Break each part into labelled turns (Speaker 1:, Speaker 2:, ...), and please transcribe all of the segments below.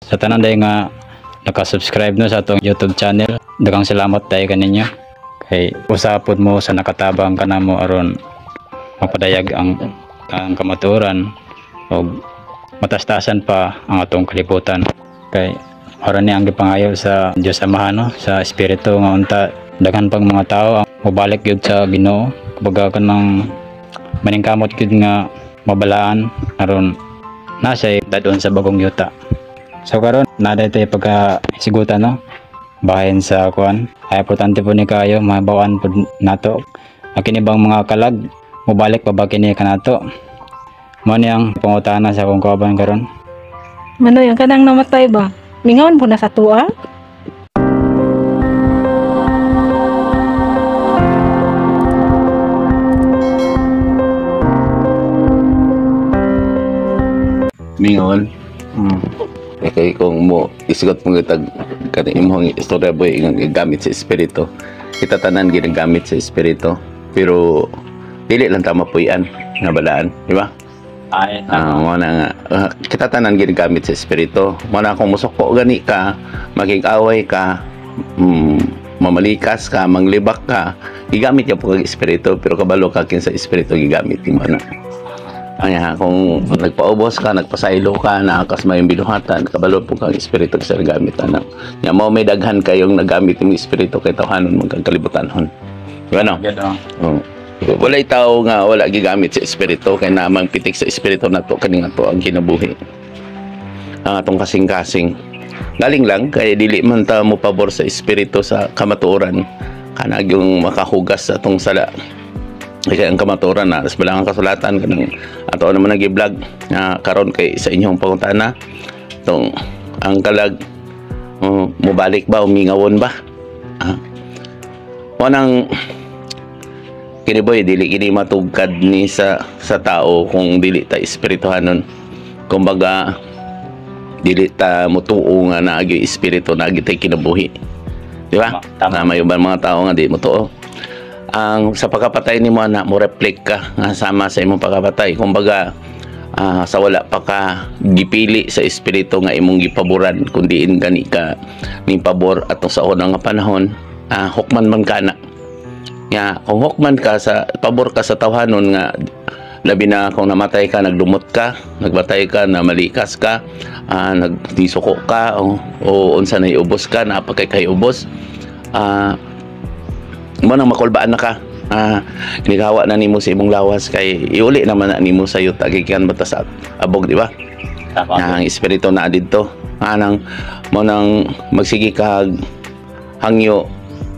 Speaker 1: Sa tanan day nga naka-subscribe no sa atong YouTube channel, daghang salamat dayo kaninyo. Kay usa pod mo sa nakatabang kanamo aron mapadayag ang kamatuoran og matastasan pa ang atong kalibutan. Kay aron ni ang gipangayo sa Dios Amahan no, sa espiritu nga unta daghan pang mga tao ang mobalik gyud sa Ginoo, kumbaga kanang maningkamot gyud nga mabalaan aron nasa dadon sa bagong yuta. So karon naa tay pagka sigutan no, bahin sa kuan. Ay importante po ni kayo mabawaan po nato. Ang kini bang mga kalag mobalik pa ba kini kanato? Mo ni ang pangutana sa akong kauban karon.
Speaker 2: Manoy, ang kanang namatay ba? Mingawan po na sa tua?
Speaker 3: Mingon. Eh, kay kung mo isgot mo kitag kani imong istorya, boy, nga gigamit sa espiritu. Kita tanan ginagamit sa espiritu. Pero dili lang ta mapuy-an nga balaan, di ba?
Speaker 1: Ay,
Speaker 3: Mo na nga kita tanan ginagamit sa espiritu. Mo na kung musuko gani ka, makig-away ka, mamalikas ka, manglibak ka, gigamit ya po kag espiritu, pero kabalo ka kinsa espiritu gigamit nimo na. Anya, kung nagpaubos ka, nagpasaylo ka, naakas may binuhatan, kabalo po kang espiritu sa gamit ana. Nya mo may daghan kayong nagamit yung espiritu kay tawhanon man kang kalibutan hon. Di ba no?
Speaker 1: Gyud oh.
Speaker 3: Oh. Walay tao nga wala gigamit sa espiritu kay namang pitik sa espiritu nato kaning ato ang kinabuhi. Ang atong kasing-kasing. Galing lang kay dili man ta mo pabor sa espiritu sa kamatuoran kanag yung makahugas sa atong sala. Kaya ang kamatuoran na sa balang kasulatan kanang ato naman nagi-vlog nga karon kay sa inyong pangutana tong ang kalag, oh, mobalik ba o mingawon ba? Ah. Wanang kini, boy, dili kini matugkad ni sa tao kung dili ta espirituhanon. Kumbaga dili ta mutuo nga naagi espiritu, naagi tay kinabuhi. Di ba?
Speaker 1: Tama.
Speaker 3: Tama yung ba mga tao nga di mutuo. Ang sa pagkapatay nimo ana mo reflect ka nga sama sa imong pagkapatay. Kumbaga sa wala pa ka gipili sa espiritu nga imong gipaboran, kun diin gani ka ning pabor atong sa unang nga panahon, hukman man ka na. Nga kung hukman ka sa pabor ka sa tawhanon nga labi na kung namatay ka, nagdumot ka, nagbatay ka, namalikas ka, nagdisuko ka o unsa na iubos ka, napakay kay ubos, mo nang makulbaan na ka, inigawa na nimo sa imong lawas kay iuli naman na nimo sa yuta gikan bata sa abog, di ba?
Speaker 1: Tama.
Speaker 3: Na ang espiritu na didto anang mo nang magsige kag hangyo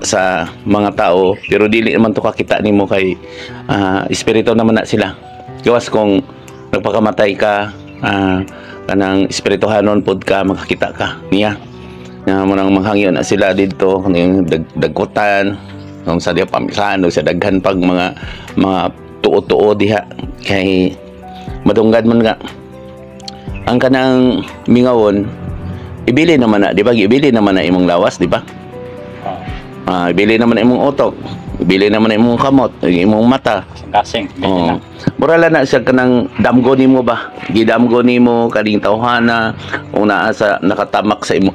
Speaker 3: sa mga tao, pero dili naman to kakita nimo kay espiritu naman na sila. Gawas kung nagpakamatay ka, kanang espirituhanon pod ka, makakita ka niya nga mo nang manghangyo na sila didto kanang dagkutan kung sa diya pamisahan o sa daghan pag mga tuo-tuo diha kay madunggan man nga ang kanang mingawon. Ibili naman na, di ba? Ibili naman na imong lawas, di ba? Ibili naman na imong utok, ibili naman na imong kamot, imong mata.
Speaker 1: Kasing.
Speaker 3: Oh. Mura na siya kanang damgo nimo ba? Gidamgo nimo kaning tawhana kung naa sa nakatamak sa imo,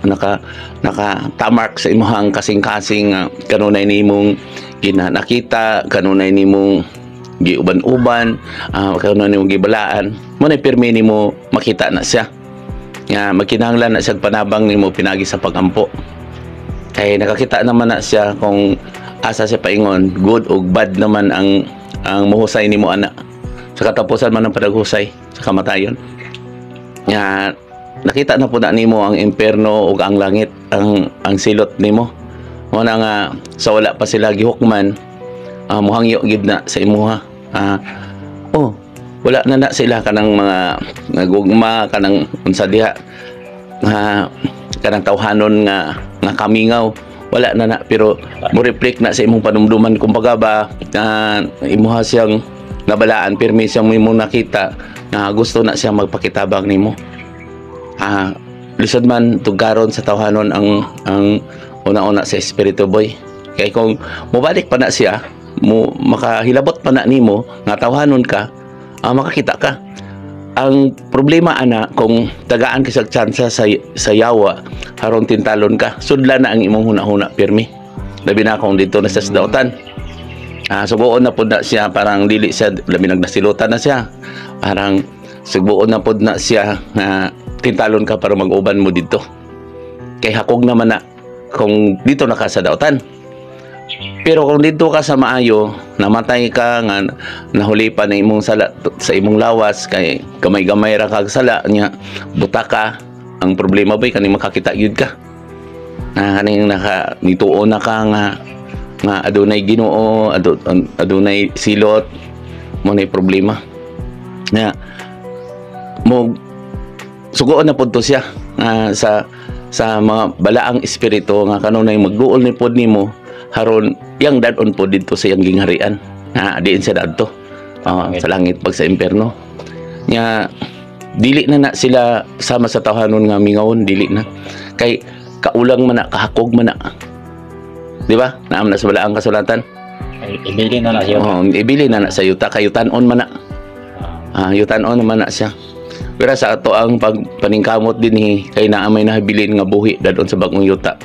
Speaker 3: nakatamark sa imong kasing-kasing, kanunay nimong ginanakita, kanunay nimong giuban-uban, kanunay nimong gibalaan. Mo na pirmi nimo makita na siya. Nga magkinahanglan na siya panabang nimo pinagi sa pagampo. Kay nakakita naman na siya kung asa siya paingon, good o bad naman ang muhusay nimo ana. Sa katapusan man ang panaghusay sa kamatayon. Nga nakita na po na nimo ang impierno ug ang langit, ang silot nimo. Mo na nga sa wala pa sila gihukman, muhangyo gid na sa imuha. Oh, wala na na sila kanang mga nagugma kanang unsa diha nga kanang tawhanon nga nga kamingaw, wala na na, pero mo reflect na sa imong panumduman, kumbaga ba, imuha siyang nabalaan, pirmi siyang imong nakita na gusto na siya magpakitabang nimo. Lisod man tugaron sa tawhanon ang una-una sa espiritu, boy, kay kung mobalik pa na siya mo, makahilabot pa na nimo nga tawhanon ka, makakita ka. Ang problema ana, kung tagaan ka sa tsansa sa yawa aron tintalon ka, sudla na ang imong huna-huna pirmi, labi na kung dito na sa dautan. Subuon na pud na siya, parang dili siya, labi nagdasilutan na siya, parang subuon na pud na siya na tintalon ka para mag-uban mo dito, kay hakog naman na kung dito na ka sa dautan. Pero kung dito ka sa maayo, namatay ka nga nahuli pa na imong sala sa imong lawas, kay gamay-gamay ra kag sala nya, buta ka. Ang problema ba, kaning makakita gyud ka na kaning naka nituo na ka nga nga adunay Ginoo, adunay silot mo na problema nga mo sugoon na pud to siya nga sa mga balaang espiritu nga kanunay magguol ni pod nimo haron yang dadon pod didto sa iyang gingharian na diin siya dadto sa langit pag sa impierno nya. Dili na na sila sama sa tawhanon nga mingawon, dili na, kay kaulang man na, kahakog man na, di ba? Naam na sa balaang kasulatan.
Speaker 1: Ay, ibili na na siya.
Speaker 3: Oh, ibili na na sa yuta, kay yutan-on man na. Yutan-on naman na siya. Pero sa ato ang pagpaningkamot din eh, kay naa may nahabilin nga buhi dadon sa bagong yuta.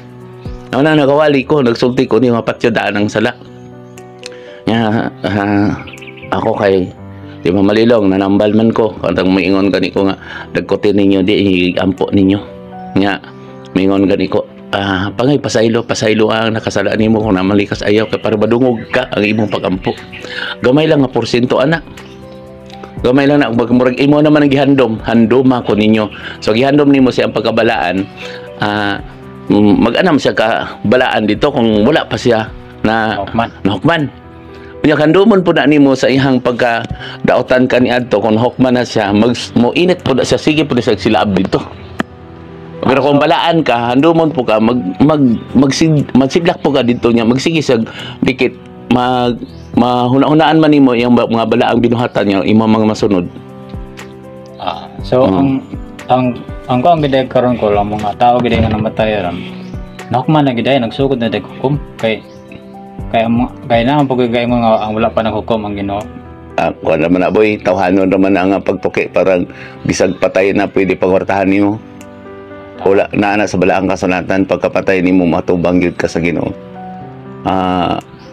Speaker 3: Ano na nagawali ko, nagsulti ko ni mapatyo daan ang sala. Nya ako kay di ba malilong, nanambal man ko kantang moingon gani ko nga dagkotin ninyo di ampo ninyo. Nya moingon gani ko, pangay pasaylo, pasaylo ang nakasala nimo kung namalikas ayaw, kay para madungog ka ang imong pagampo. Gamay lang nga porsyento ana, gamay lang na mag murag imo naman ang gihandom, handom ako ninyo. So gihandom nimo siya ang pagkabalaan, mag-anam siya ka balaan dito kung wala pa siya na
Speaker 1: Hukman.
Speaker 3: Nahukman. Unya handomon po na nimo sa iyang pagka daotan ka ni adto, kung hukman na siya, mag mo init po na siya, sige po na siya silaab dito. Pero kung balaan ka, handomon po ka, mag mag magsidlak po ka dito niya, magsige siya dikit, mag mahuna-hunaan man nimo iyang mga balaang binuhatan niya, imong mga masunod.
Speaker 1: So ang ko ang giday karon ko lang mga tao giday nga namatay ron. Nahukman na giday, nagsugod na dag hukom, kay kay ang kay na ang pagigay mo nga ang wala pa naghukom ang Ginoo.
Speaker 3: Kuan naman na boy, tawhanon naman ang pagtuki, parang bisag patay na pwede pagwartahan nimo. Wala naa na sa balaang kasulatan, pagkapatay nimo matubang gyud ka sa Ginoo.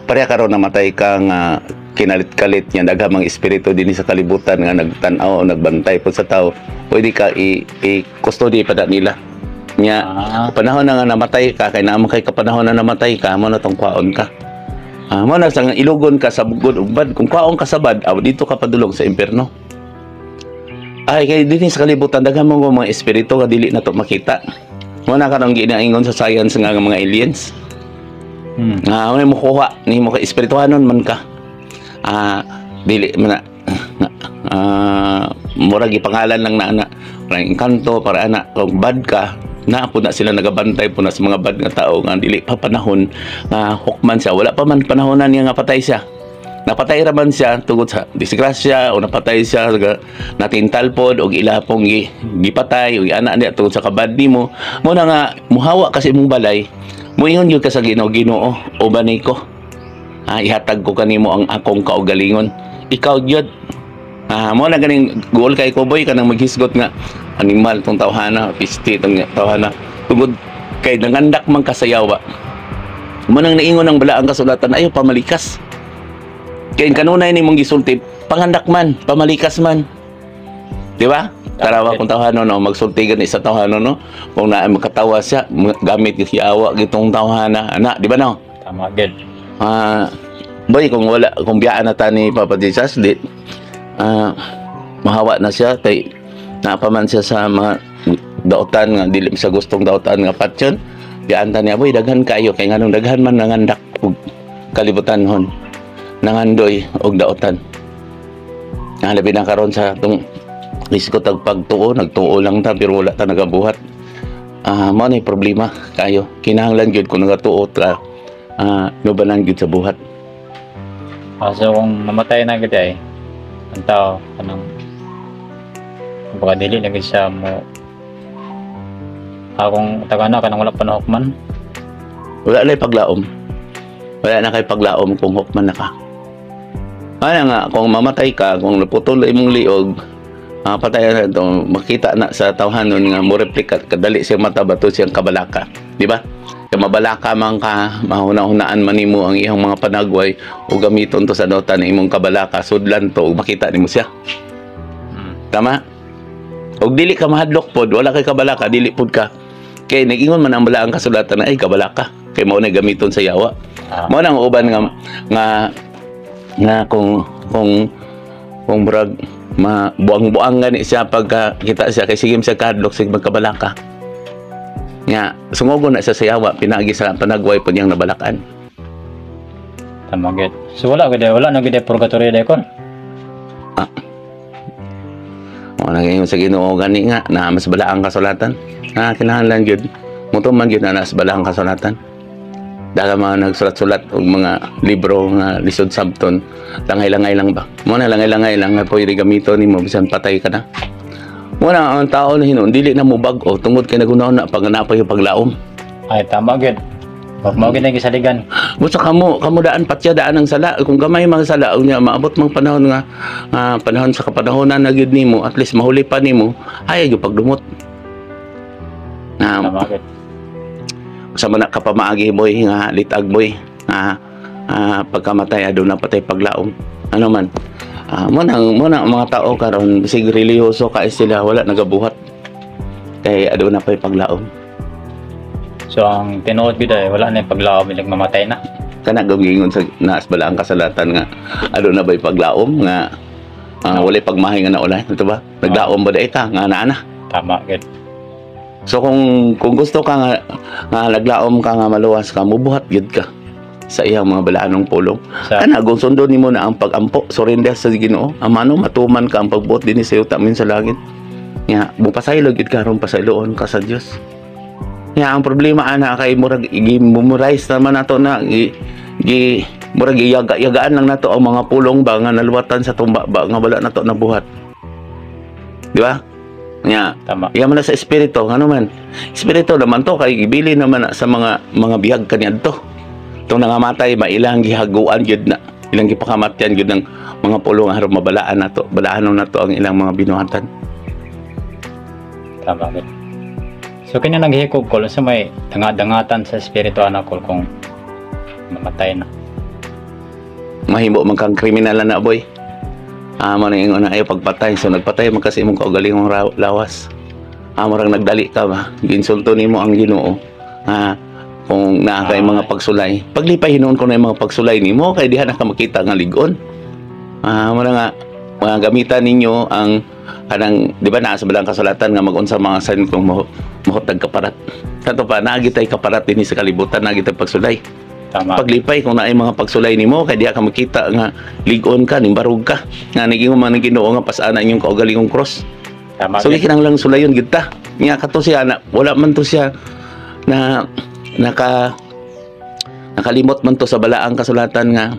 Speaker 3: Pareha karon, namatay ka nga kinalit-kalit niya, daghang mga espiritu dinhi sa kalibutan nga nagtan-aw o nagbantay po sa tao, pwede ka i-custody pa na nila. Nya panahon na nga namatay ka, kay naa man kay kapanahon na namatay ka, mo na tong kwaon ka. Mo na sa nga ilugon ka sa good ug bad. Kung kwaon ka sa bad, dito ka padulong sa impierno. Ay, kay dinhi sa kalibutan daghan mo mga espiritu nga dili na to makita. Mo na karon ginaingon sa science nga nga mga aliens. Nga mo kuha nimo kay espirituhanon man ka. Dili man na murag ipangalan lang na ana, parang engkanto para ana, kung bad ka na po na sila nagabantay po na sa mga bad nga tao nga dili pa panahon nga hukman siya, wala pa man panahonan niya nga patay siya. Napatay ra man siya tungod sa disgrasya o napatay siya natintal pod og ila pong gipatay o ana niya tungod sa kabad nimo. Mo na nga muhawa kasi imong balay, moingon gyud ka sa Ginoo, "Ginoo, uban ko, ihatag ko kanimo ang akong kaugalingon, ikaw gyud." Mo na ganing goal kay ko boy, kanang maghisgot nga animal tong tawhana, pisti tong tawhana, tungod kay nangandak man ka sa yawa. Mo nang naingon ang balaang kasulatan, ayo pamalikas, kay kanunay nimong gisulti pangandak man, pamalikas man, di ba? Tarawa kung tawhano no, magsulti gani sa tawhano no, kung naa makatawa siya gamit gyud yawa gitong tawhana ana, di ba no?
Speaker 1: Tama gid.
Speaker 3: Boy, kung wala, kung biyaan na ta ni Papa Jesus, di mahawa na siya kay naapaman siya sa mga daotan nga dili sa gustong daotan nga patyon. Biyaan ta niya boy, daghan kayo, kay nganong daghan man nangandak og kalibutan hon, nangandoy og daotan. Nga labi na karon sa atong isko tag pagtuo, nagtuo lang ta pero wala ta nagabuhat. Mao na problema kayo. Kinahanglan gyud kung nagatuo ka, nubanan gyud sa buhat.
Speaker 1: So kung namatay na gid ay ang tao, kanang kumbaga dili na gid siya mo akong tagana kanang wala pa nahukman.
Speaker 3: Wala na paglaom. Wala na kay paglaom kung hukman na ka. Ano nga, kung mamatay ka, kung naputol imong liog, Patay na to, makita na sa tawhanon nga mo reflect kadali siya mata bato siyang kabalaka, di ba? Kay mabalaka man ka, mahuna-hunaan man nimo ang iyang mga panagway o gamiton to sa nota na imong kabalaka, sudlan to ug makita nimo siya. Tama? Og dili ka mahadlok pod, wala kay kabalaka, dili pod ka. Kay nag-ingon man ang balaang kasulatan na ay kabalaka. Kay mao na gamiton sa yawa. Mao nang uban nga nga nga kung murag mabuang-buang gani siya pagka kita siya kay sige siya kahadlok, sige magkabalaka. Nga sungogon na siya sa yawa pinaagi sa panagway po niyang nabalakan.
Speaker 1: Tama gid. So wala gid, wala na gid purgatory day kon.
Speaker 3: Mao na ingon sa Ginoo gani nga na mas balaang kasulatan. Na kinahanglan gyud mutuman gyud na nas balaang kasulatan. Dahil mga nagsulat-sulat og mga libro nga lisod sabton, langay-langay lang ba. Mo na langay-langay lang nga pwede gamiton nimo bisan patay ka na. Mo na ang tao na hinuon dili na mo bag-o tungod kay nagunaon na pag napay yung paglaom.
Speaker 1: Ay, tama gid. Wag mo gid gisaligan.
Speaker 3: Busa kamo kamo daan patya daan ang sala kung gamay mga sala unya maabot mang panahon nga panahon sa kapanahonan na gyud nimo, at least mahuli pa nimo ay gyud pagdumot. Na
Speaker 1: Tama gid.
Speaker 3: Sa man na kapamaagi, boy, nga litag, boy, nga pagkamatay aduna patay paglaom, ano man. Mo nang mga tao karon bisig relihiyoso kay sila, wala nagabuhat kay aduna pay paglaom.
Speaker 1: So ang tinuod gid ay wala na yung paglaom ilig mamatay na.
Speaker 3: Kana giingon sa naas balaang kasalatan nga aduna bay paglaom nga walay pagmahay nga naulay ito ba, naglaom ba dai ka nga naa na?
Speaker 1: Tama gid.
Speaker 3: So kung gusto ka nga naglaom ka nga maluwas ka, mubuhat gyud ka sa iyang mga balaanong pulong.
Speaker 1: Sa
Speaker 3: Kana kung sundon nimo na ang pag-ampo, surrender sa Ginoo. Amano matuman ka ang pagbuot dinhi sa yuta min sa langit. Nya, mupasaylo gyud ka aron pasayloon ka sa Dios. Nya ang problema ana kay murag gi-memorize naman nato na gi, gi murag iyaga-yagaan lang nato ang mga pulong ba nga naluwatan sa tumba ba nga wala nato nabuhat. Di ba? Nya,
Speaker 1: Tama.
Speaker 3: iya man na sa espiritu, ano man. Espiritu naman to kay gibili naman na sa mga bihag kaniadto. Itong nangamatay mailang gihaguan gyud na, ilang gipakamatyan gyud ng mga pulong aron mabalaan nato, balaanon nato ang ilang mga binuhatan.
Speaker 1: Tama gid. So kini naghikog ko sa may danga-dangatan sa espiritu ana ko kung mamatay na?
Speaker 3: Mahimo man kang kriminal na, boy. Mo na ingon na ayaw pagpatay. So nagpatay man kasi imong kaugalingong lawas. Murang nagdali ka ba? Giinsulto nimo ang Ginoo. Kung naa kay mga pagsulay. Paglipay hinuon ko na yung mga pagsulay nimo kay diha na ka makita nga ligon. Mo na nga mga gamitan ninyo ang kanang, di ba, naa sa balang kasulatan nga mag-unsa mga sign kung mahutag kaparat. Kato pa naa gitay kaparat dinhi sa kalibutan, naa gitay pagsulay.
Speaker 1: Tama.
Speaker 3: Paglipay kung naay mga pagsulay nimo kay diha ka makita nga lig-on ka, nimbarog ka. Nga naging man ang Ginoo nga pasana inyong kaugalingong cross.
Speaker 1: Tama
Speaker 3: So
Speaker 1: gid.
Speaker 3: kinahanglan sulayon gid ta. Nya kato siya na wala man to siya na nakalimot man to sa balaang kasulatan nga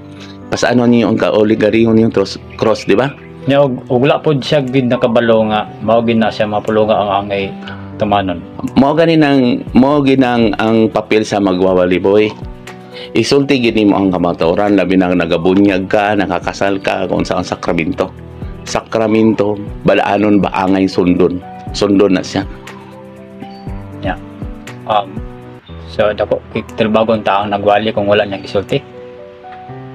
Speaker 3: pasano niyo ang kaugalingong niyong cross, di ba?
Speaker 1: Nya og wala pod siya gid nakabalo nga mao gid na siya mapulunga ang angay tumanon.
Speaker 3: Mao gani nang mao ginang ang papel sa magwawali, boy. Isulti gid nimo ang kamatuoran, labi na nagabunyag ka, nakakasal ka, kung saan sakramento. Sakramento, balaanon ba angay sundon. Sundon na siya.
Speaker 1: So dako tilbagon ta ang nagwali kung wala niyang gisulti.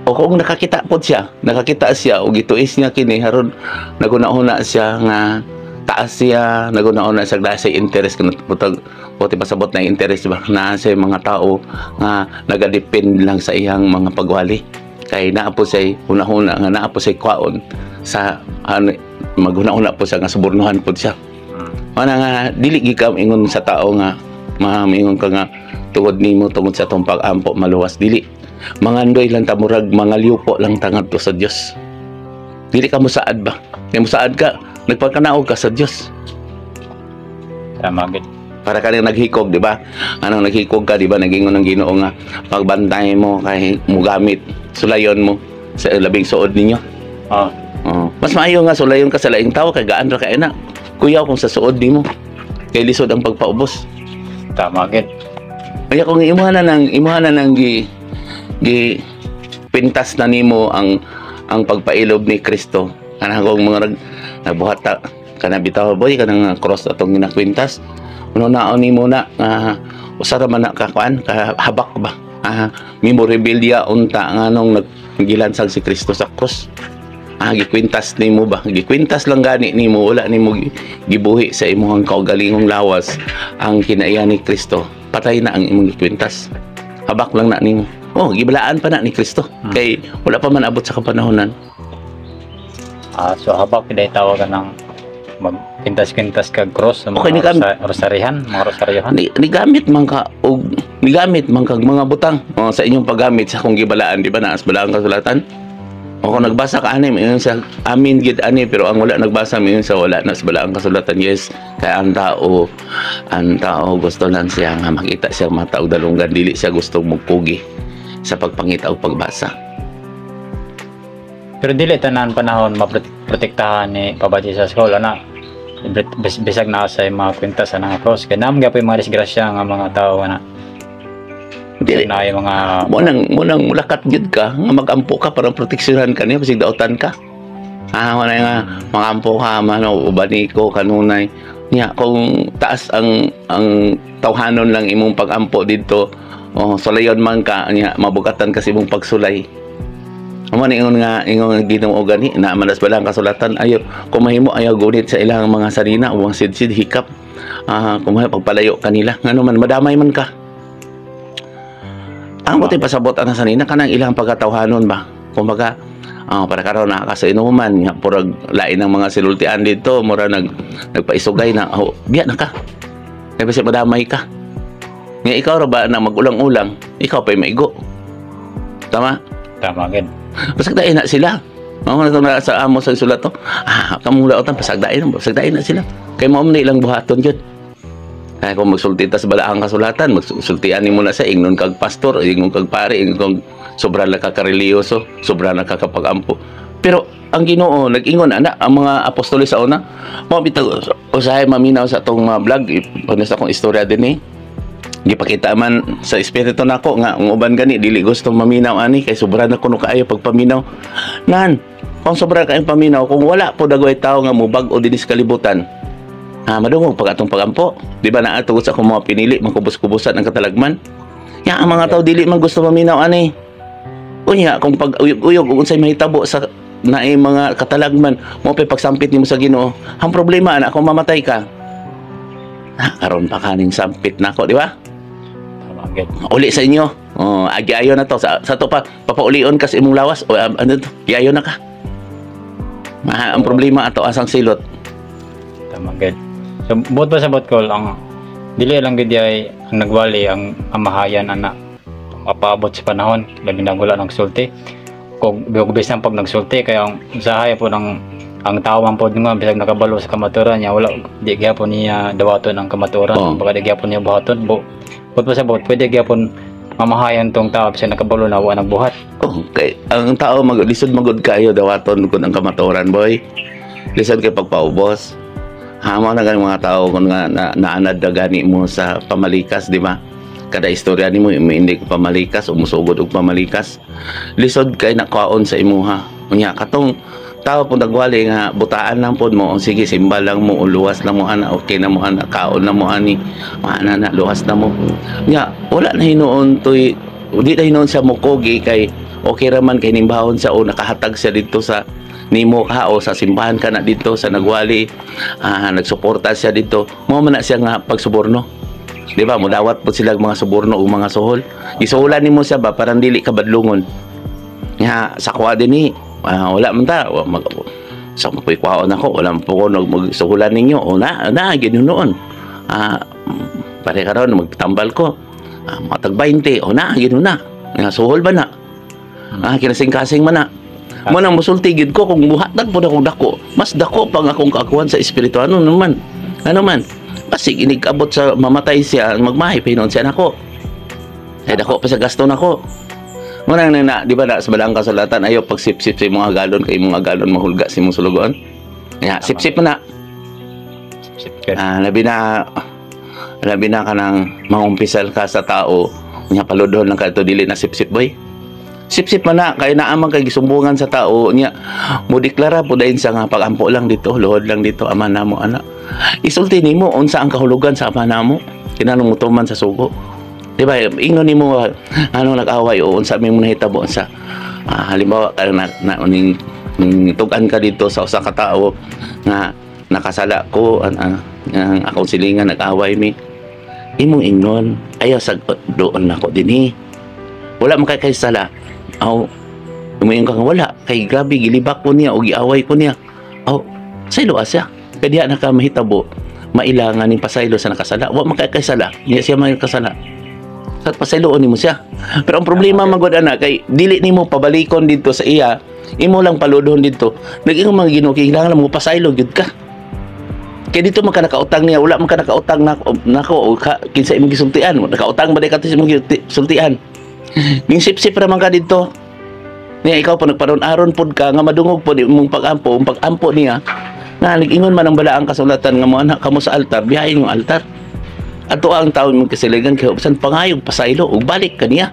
Speaker 3: O kung nakakita pod siya, nakakita siya o gituis niya kini haron naguna-una siya nga taas siya, naguna-una siya dahil sa interest kun butag buti pasabot na interest ba na sa mga tao nga nagadepend lang sa iyang mga pagwali kay naa po siya huna-huna nga naa po siya kwaon sa ano, maghuna-huna po siya nga subornuhan po siya. Mana nga dili gyud ka ingon sa tao nga maingon ka nga tungod nimo, tungod sa atong pag-ampo maluwas, dili. Mangandoy lang ta, murag mga liupo lang ta ngadto sa Dios. Dili ka musaad ba? Kay musaad ka, nagpagkanaog ka sa Dios.
Speaker 1: Tama gid.
Speaker 3: Para ka rin naghikog, di ba? Anong naghikog ka, di ba? Nagingon ng Ginoo nga pagbantay mo kay mugamit sulayon mo sa labing suod ninyo. Oh. Mas maayo nga sulayon ka sa laing tao kay gaan ra kay na. Kuyaw kung sa suod nimo. Kay lisod ang pagpaubos.
Speaker 1: Tama gid.
Speaker 3: Kaya kung imuha na nang gi gi pintas na nimo ang pagpailob ni Kristo, kanang kung mga nagbuhat ta Kana bitaw, boy, kanang cross atong ginakwintas. Una nimo na nga usa ra man na ka kuan ka habak ba. Memorabilia unta nganong naggilansang si Kristo sa cross. Gikwintas nimo ba? Gikwintas lang gani nimo, wala nimo gibuhi sa imong kaugalingong lawas ang kinaiya ni Kristo. Patay na ang imong gikwintas. Habak lang na nimo. Oh, gibalaan pa na ni Kristo. Kay wala pa man abot sa kapanahonan.
Speaker 1: So habak day tawagan ng magpintas-pintas kag cross sa mga
Speaker 3: Okay, ni
Speaker 1: rosarihan, mga rosaryohan.
Speaker 3: Ni gamit man ka og nigamit man kag mga butang, oh, sa inyong paggamit sa akong gibalaan, di ba, naas balaan kasulatan? O kung nagbasa ka ani, mayon sa amin gid ani, pero ang wala nagbasa, mayon sa wala na sa balaang kasulatan. Yes, kaya ang tao gusto lang siya nga makita siya mata og dalunggan, dili siya gusto mugkugi sa pagpangita og pagbasa.
Speaker 1: Pero dili tanan panahon maprotektahan ni Papa Jesus ko na bisag na sa mga kwintas sa nga cross kay naam gyapon mga disgrasya nga mga tao na
Speaker 3: Dili
Speaker 1: na yung mga
Speaker 3: mo nang mulakat gyud ka nga magampo ka para proteksyonan ka niya basig dautan ka. Wala nga magampo ka man o ubaniko kanunay niya kung taas ang tawhanon lang imong pagampo didto, oh, sulayon man ka niya, mabugatan kasi imong pagsulay. Amo ni ingon nga ingon nga Ginoo gani na malas bala ang kasulatan, ayo kung mahimo ayaw gunit sa ilang mga sarina o mga sidsid hikap, kung mahimo pagpalayo kanila, ngano man madamay man ka. Ang buti pasabot ana sanina kanang ilang pagkatawhanon ba. Kumbaga, para karon na ka sa inuman nga purag lain ang mga silultian dito, mura nagpaisugay na, oh, biya na ka. Kay basi madamay ka. Nga ikaw ra ba na magulang-ulang, ikaw pa'y maigo. Tama?
Speaker 1: Tama gid.
Speaker 3: Pasagdain na sila. Mao na na sa amo sa sulat to. Kamong laotan, pasagdain na sila. Kay mao man na ilang buhaton jud. Kaya kung magsulti ta sa balaang kasulatan, magsultian nimo na sa ingnon kag pastor, ingnon kag pare, ingnon kag sobra na ka kareliyoso, sobra na ka kapagampo. Pero ang Ginoo nag-ingon ana ang mga apostoles sa una, mao bitaw usahay maminaw sa atong mga vlog, paano sa akong istorya din eh. Gipakita man sa espiritu nako nga ang uban gani dili gusto maminaw ani kay sobra na kuno kaayo pagpaminaw. Nan, kung sobra kayong paminaw, kung wala po dagoy tao nga mobag-o dinhi sa kalibutan, madungog pag atong pagampo. Di ba naa tungod sa akong mga pinili, makubos-kubusan ang katalagman. Ya, ang mga tao dili man gusto maminaw ani. Unya, kung pag uyog-uyog ug unsay mahitabo sa naay mga katalagman, mo pa pagsampit nimo sa Ginoo. Ang problema ana kung mamatay ka. Karon pa kaning sampit nako, di ba?
Speaker 1: Tama gid.
Speaker 3: Uli sa inyo. Oh, agi ayo na to sa to pa papaulion ka sa imong lawas o ano to? Giayo na ka. Ang problema ato asang silot.
Speaker 1: Tama gid. So buot pa sa buot ko ang dili lang gid ay ang nagwali ang amahayan ana mapaabot sa panahon labi na wala nagsulti. Kung bisan pag nagsulti kay ang usahay po ng ang tao man pod nga bisag nakabalo sa kamaturan niya, wala di gyapon niya dawaton ang kamaturan, baka di gyapon niya buhaton. Buot pa sa buot, pwede gyapon mamahayan tong tao bisag nakabalo na wa nagbuhat.
Speaker 3: Oh, kay ang tao mag lisod magud kayo dawaton kun ang kamatuoran, boy. Lisod kay pagpaubos. Hamo na gani mga tao kung nga na, naanad na gani mo sa pamalikas, di ba? Kada istorya nimo hindi ka pamalikas o musugod og pamalikas. Lisod kay nakaon sa imuha. Unya katong tao pud nagwali nga butaan lang pod mo, o sige, simba lang mo o luwas lang mo ana, okay na mo ana, kaon na mo ani, ana na luwas na mo. Nya wala na hinuon toy, di na hinuon siya mokogi kay okay ra man kay nimbahon siya o nakahatag siya dito sa nimo ka o sa simbahan ka na dito sa nagwali, nagsuporta siya dito mo man na siya nga pagsuborno, di ba? Mudawat po sila mga suborno o mga suhol, isuhulan nimo siya ba parang dili ka badlungon nga sa kuha din ni, wala man ta mag, sa mapoy kwaon ako, wala man po ko magsuhulan ninyo o na na ginunoon, pare karon magtambal ko, mga tag 20 o na ginuna nga suhol ba na, kinasing-kasing man na mo nang musulti gid ko kung buhatag po na akong dako, mas dako pa nga akong kaakuhan sa espirituano naman, ano man basig inig abot sa mamatay siya, magmahay pa hinuon siya nako ay dako pa sa gasto nako. Mo nang na, di ba, na sa balang kasulatan, ayo pagsipsip sa imong agalon kay imong agalon mahulga sa imong sulugoon. Ya, sipsip mo na.
Speaker 1: Sip gid.
Speaker 3: Labi na kanang mangumpisal ka sa tao nya paludhon lang ka ito, dili na sipsip, boy. Sip-sip man na kay naa man kay gisumbungan sa tao niya, mo deklara po dayon sa nga pag-ampo lang dito, luhod lang dito, Ama namo ana. Isulti nimo unsa ang kahulugan sa Ama namo, kinahanglan mo tuman sa sugo. Di ba? Ingnon nimo ano nag-away o unsa may mo nahitabo sa halimbawa ka na, na ning, ning tug-an ka dito sa usa ka tao nga nakasala ko ang akong silingan, nag-away mi, imong ingnon, "Ayaw sa doon nako dinhi, wala man kay sala." Aw, tumayon ka nga wala kay grabe gilibak ko niya o giaway ko niya. Aw, saylo siya kay diha na ka mahitabo maila nga ning pasaylo sa nakasala. Wa man kay sala niya, siya may kasala sa pasayloon nimo siya. Pero ang problema man gud ana kay dili nimo pabalikon didto sa iya, imo lang paludhon didto. Nag-ingon mga Ginoo, kinahanglan mo pasaylo gyud ka. Kay dito man ka nakautang niya, wala man ka nakautang nako nako o ka, kinsa imong gisultian, nakautang ba di ka sa imong gisultian? Ning sip-sip ra man ka didto. Niya ikaw pa nagparon-aron pod ka nga madungog pod imong pag-ampo, ang pag-ampo niya nga nag-ingon man ang balaang kasulatan nga mo anak kamo sa altar, biyahin yung altar. Ato ang tao imong kasiligan kay bisan pangayog pasaylo ug balik kaniya.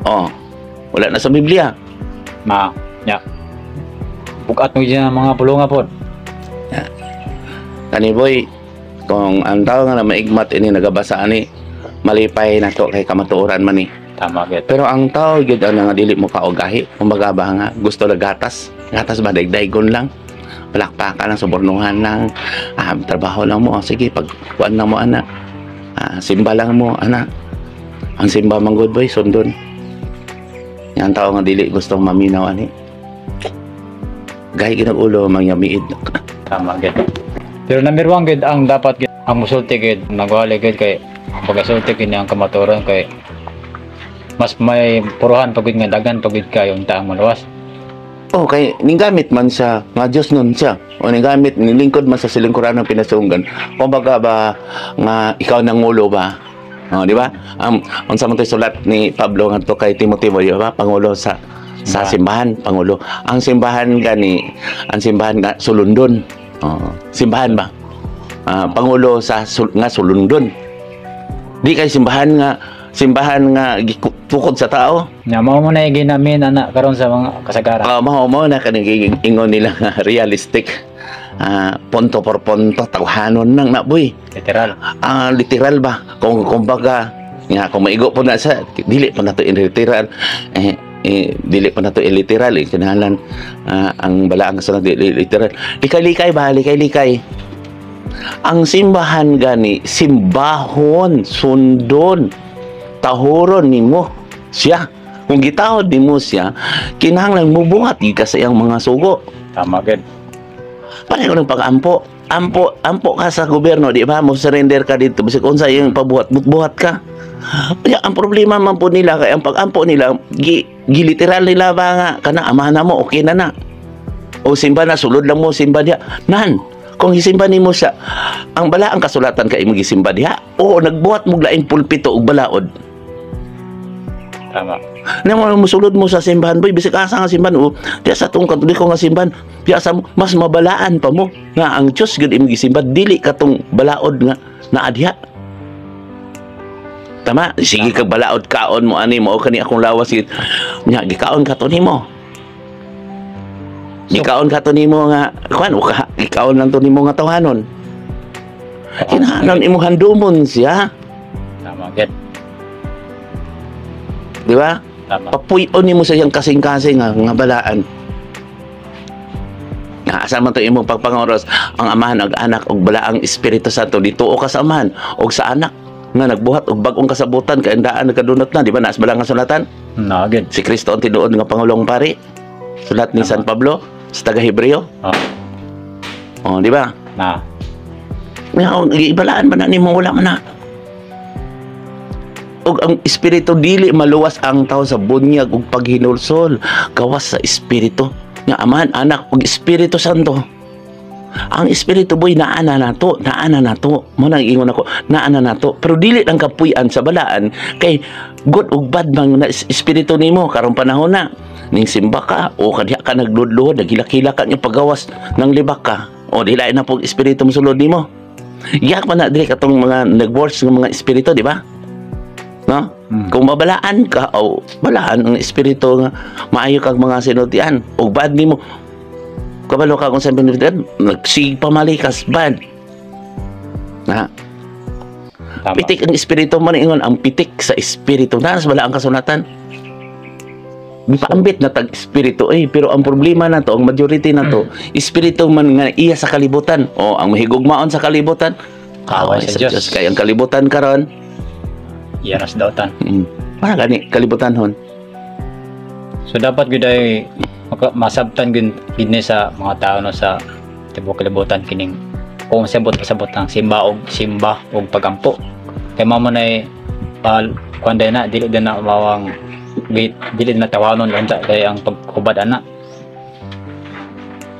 Speaker 3: Oh, wala na sa Biblia.
Speaker 1: Ma, ya. Bukat mo dyan ang mga pulunga pod.
Speaker 3: Kani boy, kung ang tao nga na maigmat ini nagabasa ani, malipay na to kay kamatuoran man ni.
Speaker 1: Tama gyud.
Speaker 3: Pero ang tao gyud ang nga dili mo kaogahi, kumbaga ba nga gusto lang gatas, gatas ba, daygon lang. Palakpakan lang, subornuhan lang, trabaho lang mo, sige, pag kuan lang mo ana. Simba lang mo ana. Ang simba man good boy, sundon. Yang tao nga dili gusto maminaw ani. Gahi ginag ulo mangyamiid.
Speaker 1: Tama gyud. Pero number one gyud ang dapat gyud ang musulti gyud nagwali gyud kay pagasulti gyud ang kamatuoran kay mas may puruhan pag gyud nga dagan pag gyud kayo unta ang maluwas.
Speaker 3: Oh, kay ninggamit man siya, nga Diyos nun siya. O ninggamit, nilingkod man sa silingkuran ng pinasunggan. Kumbaga ba, nga ikaw nangulo ba? Oh, di ba? Unsa man to'y sulat ni Pablo ngadto kay Timoteo, di ba? Pangulo sa simbahan, pangulo. Ang simbahan gani, ang simbahan nga sulundon. Oh, simbahan ba? Pangulo sa nga sulundon. Di kay simbahan nga gitukod sa tao.
Speaker 1: Nya mao mo na ginamin ana karon sa mga kasagaran.
Speaker 3: Mao mo na kaning ingon nila nga realistic. Punto por punto, tawhanon nang na boy.
Speaker 1: Literal.
Speaker 3: Literal ba? Kung kumbaga nga kung maigo po na sa dili pa nato in literal eh, dili pa nato in literal eh, kinahanglan ang balaang kasulatan dili literal. Likay-likay ba, likay-likay. Ang simbahan gani simbahon, sundon, tahuron nimo siya. Kung gitahod nimo siya, kinahanglan mubuhat gid ka sa iyang mga sugo.
Speaker 1: Tama gyud.
Speaker 3: Pareho ng pag-ampo. Ampo, ampo ka sa gobyerno, di ba? Mo surrender ka dito. Bisag unsa iyong pabuhat, buhat ka. Kaya ang problema man po nila kay ang pag-ampo nila gi literal nila ba nga kana amahan na mo, okay na na. O simba na, sulod lang mo simba diha. Nan, kung gisimba nimo siya, ang balaang kasulatan kay imong gisimba diha o nagbuhat mo laing pulpito og balaod.
Speaker 1: Tama.
Speaker 3: Na mo musulod mo sa simbahan boy, bisag asa nga simbahan o diya sa tong Katoliko nga simbahan, diya sa mas mabalaan pa mo nga ang Dios gyud imong gisimba, dili katong balaod nga naa diha. Tama, sige kag balaod, kaon mo ani mo kani akong lawas gid. Nya gikaon ka to nimo. Gikaon ka to nimo nga kuan o ka gikaon lang to nimo nga tawhanon. Kinahanglan imong handumon siya,
Speaker 1: Tama gyud.
Speaker 3: Di ba?
Speaker 1: Tama.
Speaker 3: Papuy-on nimo sa iyang kasing-kasing nga balaan. Nga asa man to imong pagpangoros, ang Amahan ug Anak ug Balaang Espiritu Santo, dituo ka sa Amahan ug sa Anak nga nagbuhat og bag-ong kasabutan kay daan nagkadunot na, di ba? Naas balaang kasulatan?
Speaker 1: Na gyud.
Speaker 3: Si Kristo ang tinuod nga pangulong pari. Sulat ni San Pablo sa taga Hebreo. Oh, di ba?
Speaker 1: Na.
Speaker 3: Nga ibalaan man na nimo, wala man na. Ug ang espiritu, dili maluwas ang tao sa bunyag ug paghinulsol gawas sa Espiritu nga Amahan, Anak ug Espiritu Santo. Ang espiritu boy, naa na nato, naa na nato. Mo nang ingon ako, naa na nato. Pero dili lang kapuy-an sa balaan kay good ug bad man na espiritu nimo karong panahon na. Ning simba ka o kadya ka nagludluhod, naghilak-hilak ka nga pagawas ng libak ka. O dili na pog espiritu mosulod nimo. Giyak man na dili katong mga nag-works ng mga espiritu, di ba? No?
Speaker 1: Mm.
Speaker 3: Kung mabalaan ka o balaan ang espiritu nga maayo kag mga sinultian og bad nimo, kabalo ka kung sa pinultian, nagsig pa malikas bad. Na
Speaker 1: Tama.
Speaker 3: Pitik ang espiritu mo, ingon ang pitik sa espiritu na sa balaang kasulatan. Gipaambit na tag espiritu eh, pero ang problema na to, ang majority na to, espiritu man nga iya sa kalibutan o ang mahigugmaon sa kalibutan,
Speaker 1: Kaaway sa Diyos.
Speaker 3: Kay ang kalibutan karon,
Speaker 1: Iyaras dautan.
Speaker 3: Para gani kalibutan hon.
Speaker 1: So dapat gyud ay masabtan gyud gid ni sa mga tao, no, sa tibuok kalibutan kining kung sabot pasabot ang simba og simba og pagampo. Kay mao man ay kuan day na dili din na mawang dili na tawanon unta kay ang paghubad ana.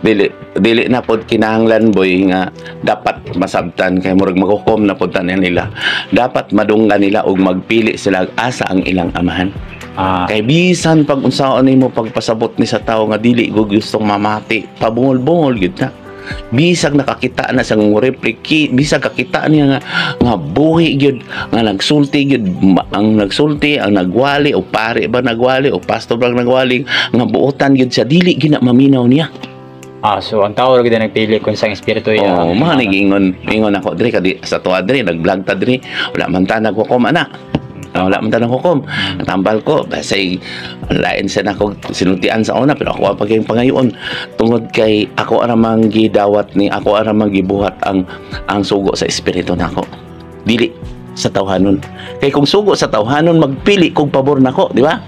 Speaker 3: Dili dili na pod kinahanglan, boy, nga dapat masabtan kay murag maghukom na pod tanan nila. Dapat madunggan nila og magpili sila asa ang ilang amahan. Kay bisan pag unsaon nimo pagpasabot ni sa tawo nga dili go gustong mamati, pabungol-bungol gyud na. Bisag nakakita na sa replicate, bisag kakita niya nga nga buhi gyud, nga nagsulti gyud, ang nagsulti, ang nagwali o pare ba nagwali o pastor ba nagwali nga buotan gyud siya, dili gyud na maminaw niya.
Speaker 1: So ang tao ra gyud ang nagpili kung sa espiritu iya.
Speaker 3: Oh, mga nag-ingon, ingon ako diri kadi sa tuwa diri, nag-vlog ta diri, wala man ta naghukom ana. Ah, wala man ta naghukom. Tambal ko, basta lain sa nako sinultian sa una, pero ako ang paging pangayoon tungod kay ako aramang gidawat ni ako aramang gibuhat ang sugo sa espiritu nako. Dili sa tawhanon. Kay kung sugo sa tawhanon, magpili kog pabor nako, di ba?